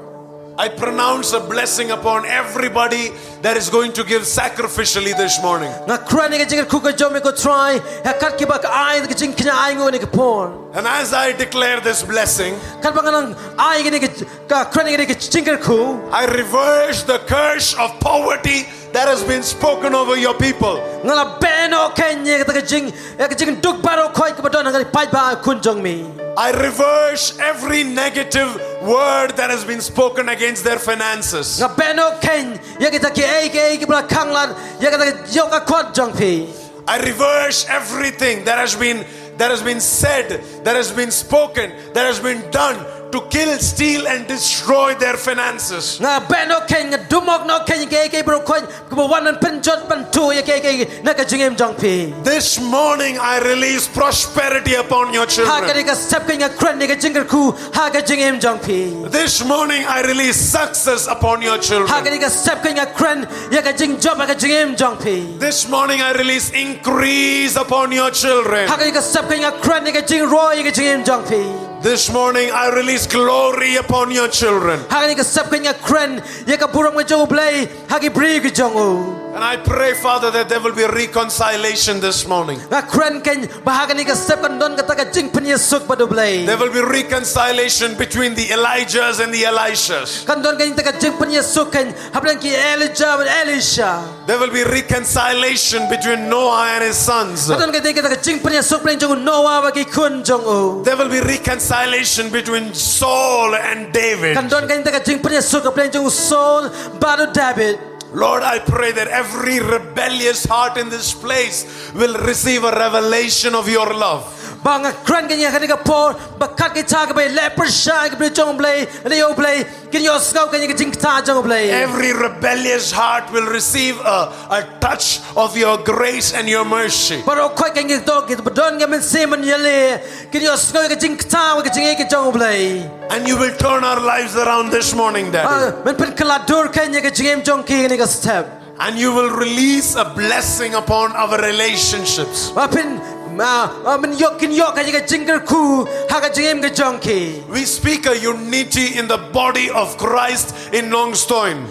I pronounce a blessing upon everybody that is going to give sacrificially this morning. Nga kren ïa ka jingkyrkhu ka jong me ko Trai ha kat kiba ka ai ka jingkñia ainguh ha kane ka por. And as I declare this blessing, katba nga nang ai kane ka, ka kren ïa kane ka jingkyrkhu, I reverse the curse of poverty that has been spoken over your people. Nga la beh noh khein ïa kata ka jing, ïa ka jingduk baroh khoit kaba don ha ka paidbah khun jong me. I reverse every negative word that has been spoken against their finances. Nga beh noh khein ïa kita kiei kiei kiba la khang lad ïa kata ka ïoh ka kot jong phi. I reverse everything that has been, that has been said, that has been spoken, that has been done to kill, steal, and destroy their finances. Nga beh noh kein, nga dumok noh kein ïa kiei kiei baroh khoit kiba wan ban pynjot pyntuh ïa kiei kiei na ka jingim jong phi. This morning I release prosperity upon your children. Ha kane ka step kein nga kren ïa ka jingkyrkhu ha ka jingim jong phi. This morning I release success upon your children. Ha kane ka step kein nga kren ïa ka jingjop ha ka jingim jong phi. This morning I release increase upon your children. Ha kane ka step kein nga kren ïa ka jingroi ha ka jingim jong phi. This morning I release glory upon your children. Ha kane ka step kein nga kren ïa ka burom ka jong U Blei ha ki briew ki jong u. And I pray, Father, that there will be reconciliation this morning. Nga kren kein ba ha kane ka step kan don kata ka jingpynïasuk bad U Blei. There will be reconciliation between the Elijahs and the Elishas. Kan don kein kata ka jingpynïasuk kein hapdeng ki Elijah bad Elisha. There will be reconciliation between Noah and his sons. Kan don kein kata ka jingpynïasuk hapdeng jong u Noah bad ki khun jong u. There will be reconciliation between Saul and David. Kan don kein kata ka jingpynïasuk hapdeng jong u Saul bad u David. Lord, I pray that every rebellious heart in this place will receive a revelation of your love. Ba nga kren kein ïa kane ka por ba kat kita kiba ïaleh pyrshah ïa ka briew jong U Blei, leh ïa U Blei, kin ïohsngew kein ïa ka jingktah jong U Blei. Every rebellious heart will receive a, a touch of your grace and your mercy. Baroh khoit kein ki dok kiba don ka mynsiem ban ïaleh kin ïohsngew ïa ka jingktah bad ka jingïeit ka jong U Blei. And you will turn our lives around this morning, Daddy. Ah, men pynkylla dur kein ïa ka jingim jong ki ha kane ka step. And you will release a blessing upon our relationships. Ba pyn, ah, ah, men ïoh, kin ïoh kein ïa ka jingkyrkhu ha ka jingim ka jong ki. We speak a unity in the body of Christ in Longstoin.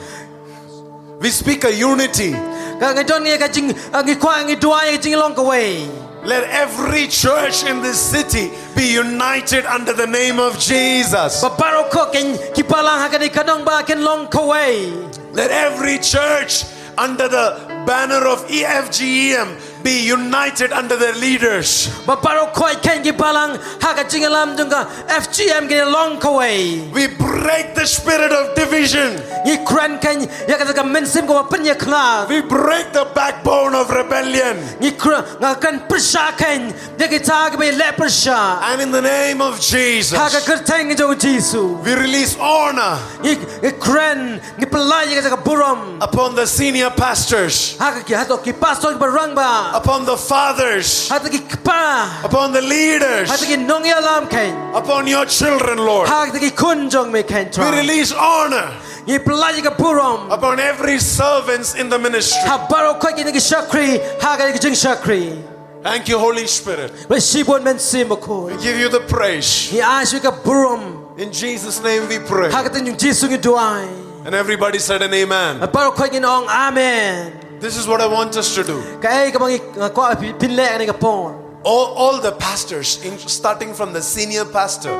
We speak a unity. Ka ngi don ïa ka jing, ah, ngi kwah, ngi duwai ïa ka jinglong kawei. Let every church in this city be united under the name of Jesus. Ba baroh khoit kein ki balang ha kane ka nongbah kin long kawei. Let every church under the banner of E F G E M be united under their leaders. Ba baroh khoit kein ki balang ha ka jingïalam jong ka F G M kin long kawei. We break the spirit of division. Ngi kren kein ïa kata ka mynsiem kaba pynïakhlad. We break the backbone of rebellion. Ngi kren, nga kren pyrshah kein ïa kita kiba ïaleh pyrshah. And in the name of Jesus, ha ka kyrteng jong U Jisu, we release honor. Ngi, ngi kren, ngi pynlait ïa kata ka burom upon the senior pastors. Ha ka ki, hato ki pastor kiba rangbah. Upon the fathers. Hato ki kpa. Upon the leaders. Hato ki nongïalam kein. Upon your children, Lord. Hato ki khun jong me kein, Trai. We release honor. Ngi pynlait ïa ka burom upon every servants in the ministry. Ha baroh khoit kine ki shakri ha ka jingshakri. Thank you, Holy Spirit. Ba shibun Mynsiem Bakhuid. We give you the praise. Ngi ai sha phi ka burom. In Jesus' name we pray. Ha ka kyrteng jong U Jisu ngi duwai. And everybody said an amen. Baroh khoit ngin ong amen. This is what I want us to do. Kaei kaba ngi, nga kwah phi, phin leh ha kane ka por. All, all the pastors, in, starting from the senior pastor,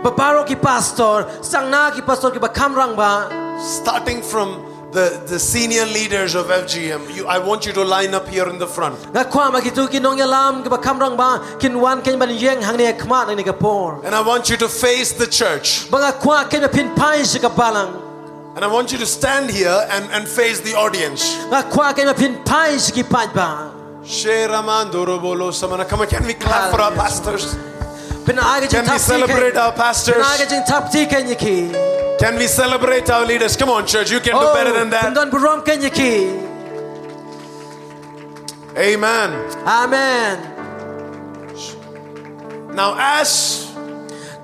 ba baroh ki pastor, sdang na ki pastor kiba kham rangbah, starting from the, the senior leaders of F G M, you, I want you to line up here in the front. Nga kwah ba kito ki nongïalam kiba kham rangbah kin wan kein ban ïeng hangne ha khmat ha kane ka por. And I want you to face the church. Ba nga kwah kein ba phin phai sha ka balang. And I want you to stand here and, and face the audience. Nga kwah kein ba phin phai sha ki paidbah. Sheraman dorobolo samana. Come on, can we clap for our pastors? Phin ai ka jingthap kti kein. Can we celebrate our pastors? Phin ai ka jingthap kti kein ïa ki. Can we celebrate our leaders? Come on, church, you can do better than that. Oh, phin don burom kein ïa ki. Amen. Amen. Now, as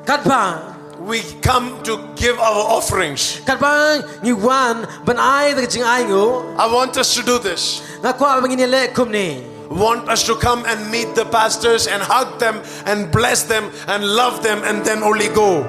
katba we come to give our offerings, katba ngi wan ban ai da ka jingainguh, I want us to do this. Nga kwah ba ngin ïaleh kumne. Want us to come and meet the pastors and hug them and bless them and love them and then only go.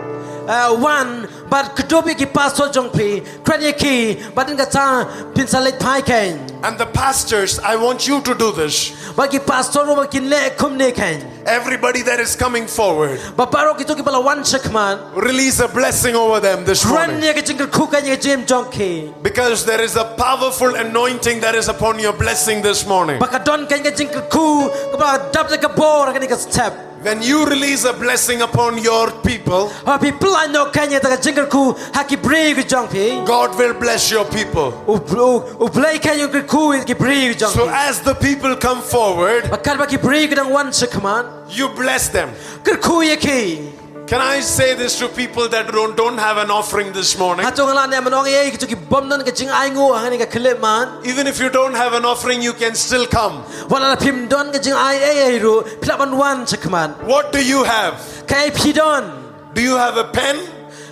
Uh, wan bad kdup ïa ki pastor jong phi, kren ïa ki, bad hadien kata phin sa leit phai kein. And the pastors, I want you to do this. Bad ki pastor ruh ba kin leh kumne kein. Everybody that is coming forward, ba baroh kito kiba la wan sha khmat, release a blessing over them this morning. Kren ïa ka jingkyrkhu kein ïa ka jingim jong ki. Because there is a powerful anointing that is upon your blessing this morning. Ba ka don kein ka jingkyrkhu kaba dap da ka bor ha kane ka step. When you release a blessing upon your people, haba phi pynlait noh kein ïa kata ka jingkyrkhu ha ki briew ki jong phi, God will bless your people. U, u, U Blei kein un kyrkhu ïa ki briew ki jong phi. So as the people come forward, ba katba ki briew ki dang wan sha khmat, you bless them. Kyrkhu ïa ki. Can I say this to people that don't, don't have an offering this morning? Hato nga lah ban ong ïa kito ki bym don ka jingainguh hangne ka khyllipmat? Even if you don't have an offering, you can still come. Wat la phim don ka jingai ei ei ruh, phi lah ban wan shakhmat. What do you have? Kaei phi don? Do you have a pen?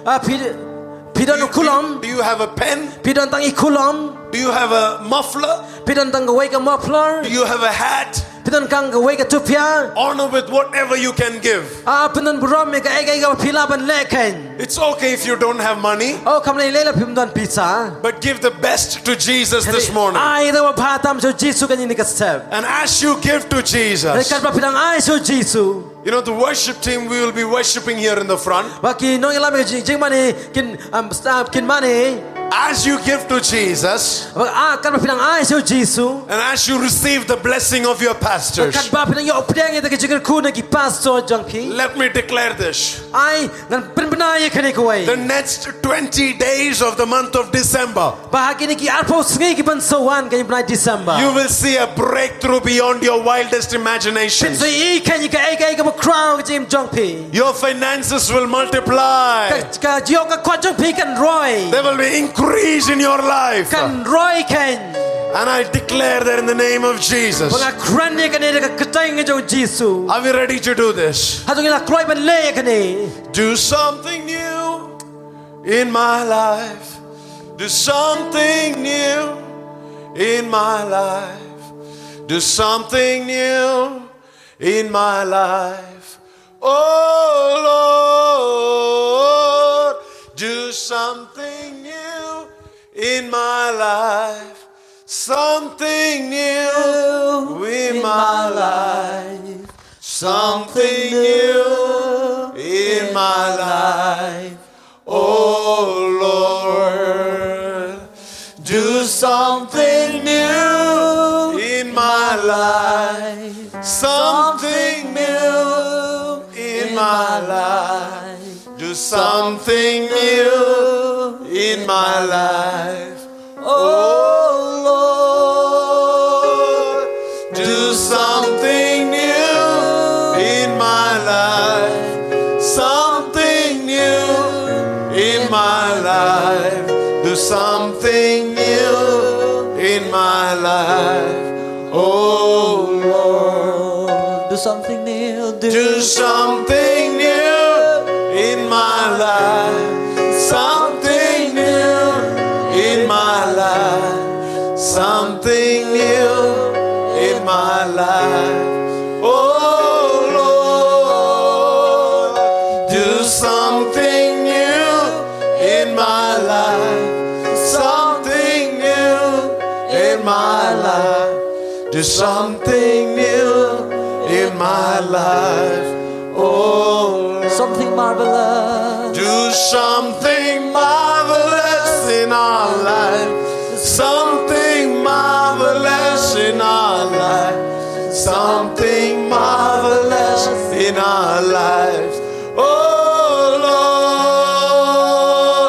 Ah, phi, phi don u kulom? Do you have a pen? Phi don tang i kulom? Do you have a muffler? Phi don tang kawei ka muffler? Do you have a hat? Phi don tang kawei ka tupia? Honor with whatever you can give. Ah, phi don burom ïa kaei kaei kaba phi lah ban leh kein. It's okay if you don't have money, Oh, kam lei lei la phim don pisa. but give the best to Jesus this morning. Ai da ba bha tam sha u Jisu kane ka step. And as you give to Jesus, Katba phi dang ai sha u Jisu. You know, the worship team, we will be worshiping here in the front. Ba ki nongïalam jing, jingmane kin, um, staff kin mane. As you give to Jesus, Ba, ah, katba phi dang ai sha u Jisu. And as you receive the blessing of your pastors, Katba phi dang ïoh pdiang ïa ka jingkyrkhu na ki pastor jong phi. Let me declare this. Ai, ngan pynbna ïa kane kawei. The next twenty days of the month of December, Ba ha kine ki arphew sngi ki ban sa wan ka bnai December. You will see a breakthrough beyond your wildest imagination. Phin sa ïohi kein ïa kaei kaei kaba khraw ka jingim jong phi. Your finances will multiply. Ka, ka jingïoh ka kot jong phi kan roi. There will be increase in your life. Kan roi kein. And I declare that in the name of Jesus. Ba nga kren ïa kane da ka kyrteng jong u Jisu. Are we ready to do this? Hato ngi la kloi ban leh ïa kane? Do something new in my life. Do something new in my life. Do something new in my life. Oh Lord, do something new in my life. Something new in my life. Something new in my life. Oh Lord, do something new in my life. Something new in my life. Do something new in my life. Oh Lord, do something new in my life. Something new in my life. Do something new in my life. Oh Lord, do something new. Do something new in my life. Something new in my life. Something new in my life. Oh Lord, do something new in my life. Something new in my life. Do something new in my life. Oh, something marvelous. Do something marvelous in our life. Something marvelous in our life. Something marvelous in our lives. Oh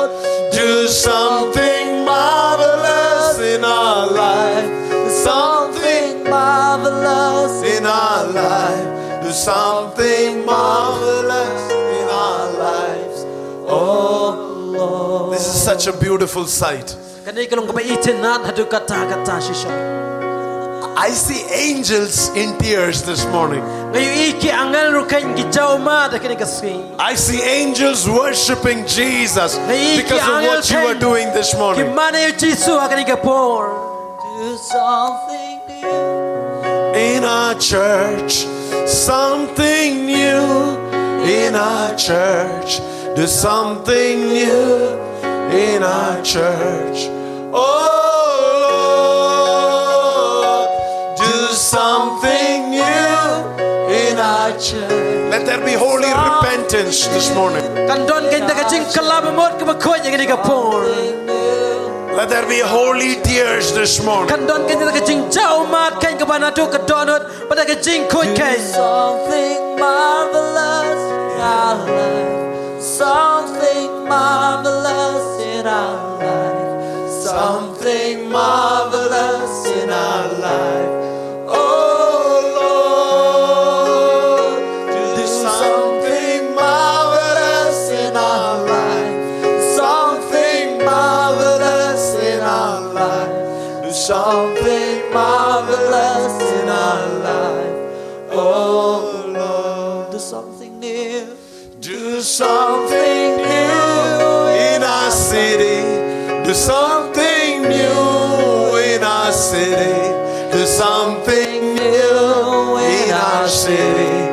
Lord, do something marvelous in our life. Something marvelous in our life. Do something marvelous in our lives. Oh Lord. This is such a beautiful sight. Kane ka long kaba itynnad haduh katta katta shisha. I see angels in tears this morning. Nga ïohi ki angel ruh kein ki jaw mad ha kane ka sngi. I see angels worshiping Jesus because of what you are doing this morning. Nga ïohi ki angel kein ki mane ïa u Jisu ha kane ka por. Do something new in our church. Something new in our church. Do something new in our church. Oh Lord, do something new in our church. Let there be holy repentance this morning. Kan don kein da ka jingkylla ba mut kaba khuid ha kane ka por. Let there be holy tears this morning. Kan don kein da ka jingjaw mad kein kaba naduh ka dohnud. Bad da ka jingkhuid kein. Something marvelous in our life. Something marvelous in our life. Something marvelous in our life. Oh Lord, do something marvelous. Marvelous in our life. Oh Lord, do something new. Do something new in our city. Do something new in our city. Do something new in our city.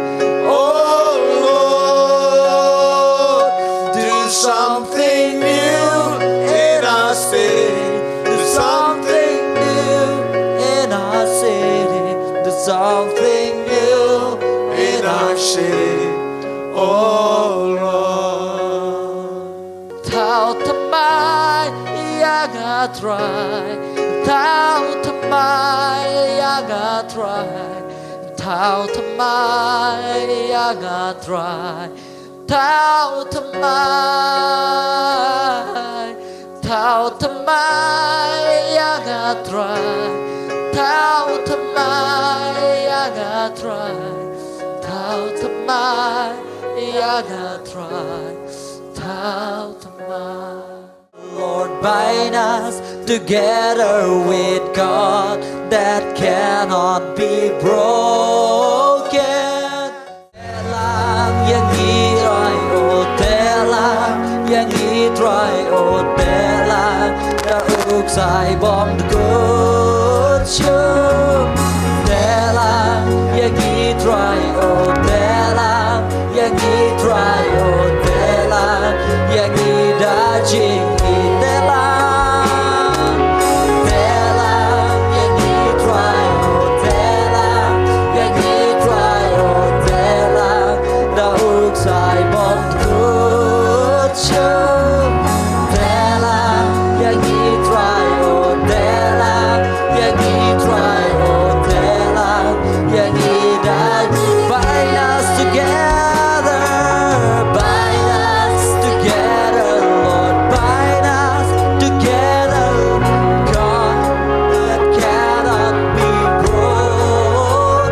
Oh Lord, do something new in our city. Do something new in our city. Do something new in our city. Oh Lord. Thaw thymmai ïa nga Trai. Thaw thymmai ïa nga Trai. Thaw thymmai ïa nga Trai. Thaw thymmai. Thaw thymmai ïa nga Trai. Thaw thymmai ïa nga Trai. Thaw thymmai ïa nga Trai. Thaw thymmai. Lord, bind us together with God that cannot be broken. Teh lang ïa ngi Trai, oh, teh lang ïa ngi Trai, oh, teh lang da u ksai bymdkut. Shu teh lang ïa ngi Trai, oh, teh lang ïa ngi Trai, oh, teh lang ïa ngi da jingïeit. Teh lang, teh lang ïa ngi Trai, oh, teh lang ïa ngi Trai, oh, teh lang da u ksai bymdkut. Shu teh lang ïa ngi Trai, oh, teh lang ïa ngi Trai, oh, teh lang ïa ngi da. Bind us together, bind us together, Lord, bind us together, God that cannot be broken.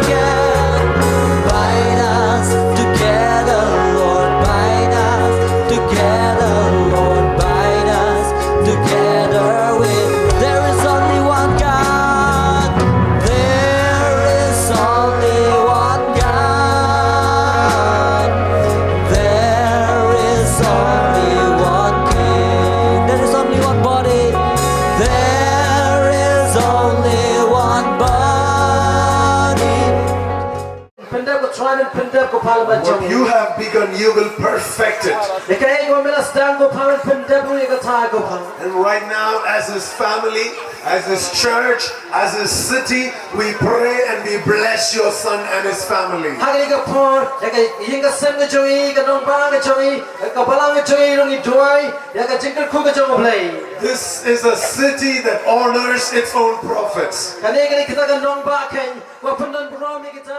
Bind us together, Lord, bind us together, Lord, bind us together with. There is only one God. There is only one God. There is only one King. There is only one body. There is only one body. Pyndep ko Trai, pyndep ko Kpa, lem bad jong ngi. What you have begun, you will perfect it. Ïa kaei kaba me la sdang, ko Kpa, pyndep ruh ïa kata, ko Kpa. And right now, as His family, as His church, as His city, we pray and we bless your son and his family. Ha kane ka por, ïa ka ïing ka sem ka jong i, ka nongbah ka jong i, ka balang ka jong i, ruh ngi duwai ïa ka jingkyrkhu ka jong U Blei. This is a city that honors its own prophets. Kane, kane kita ka nongbah keiñ kaba pyndonburom ïa kita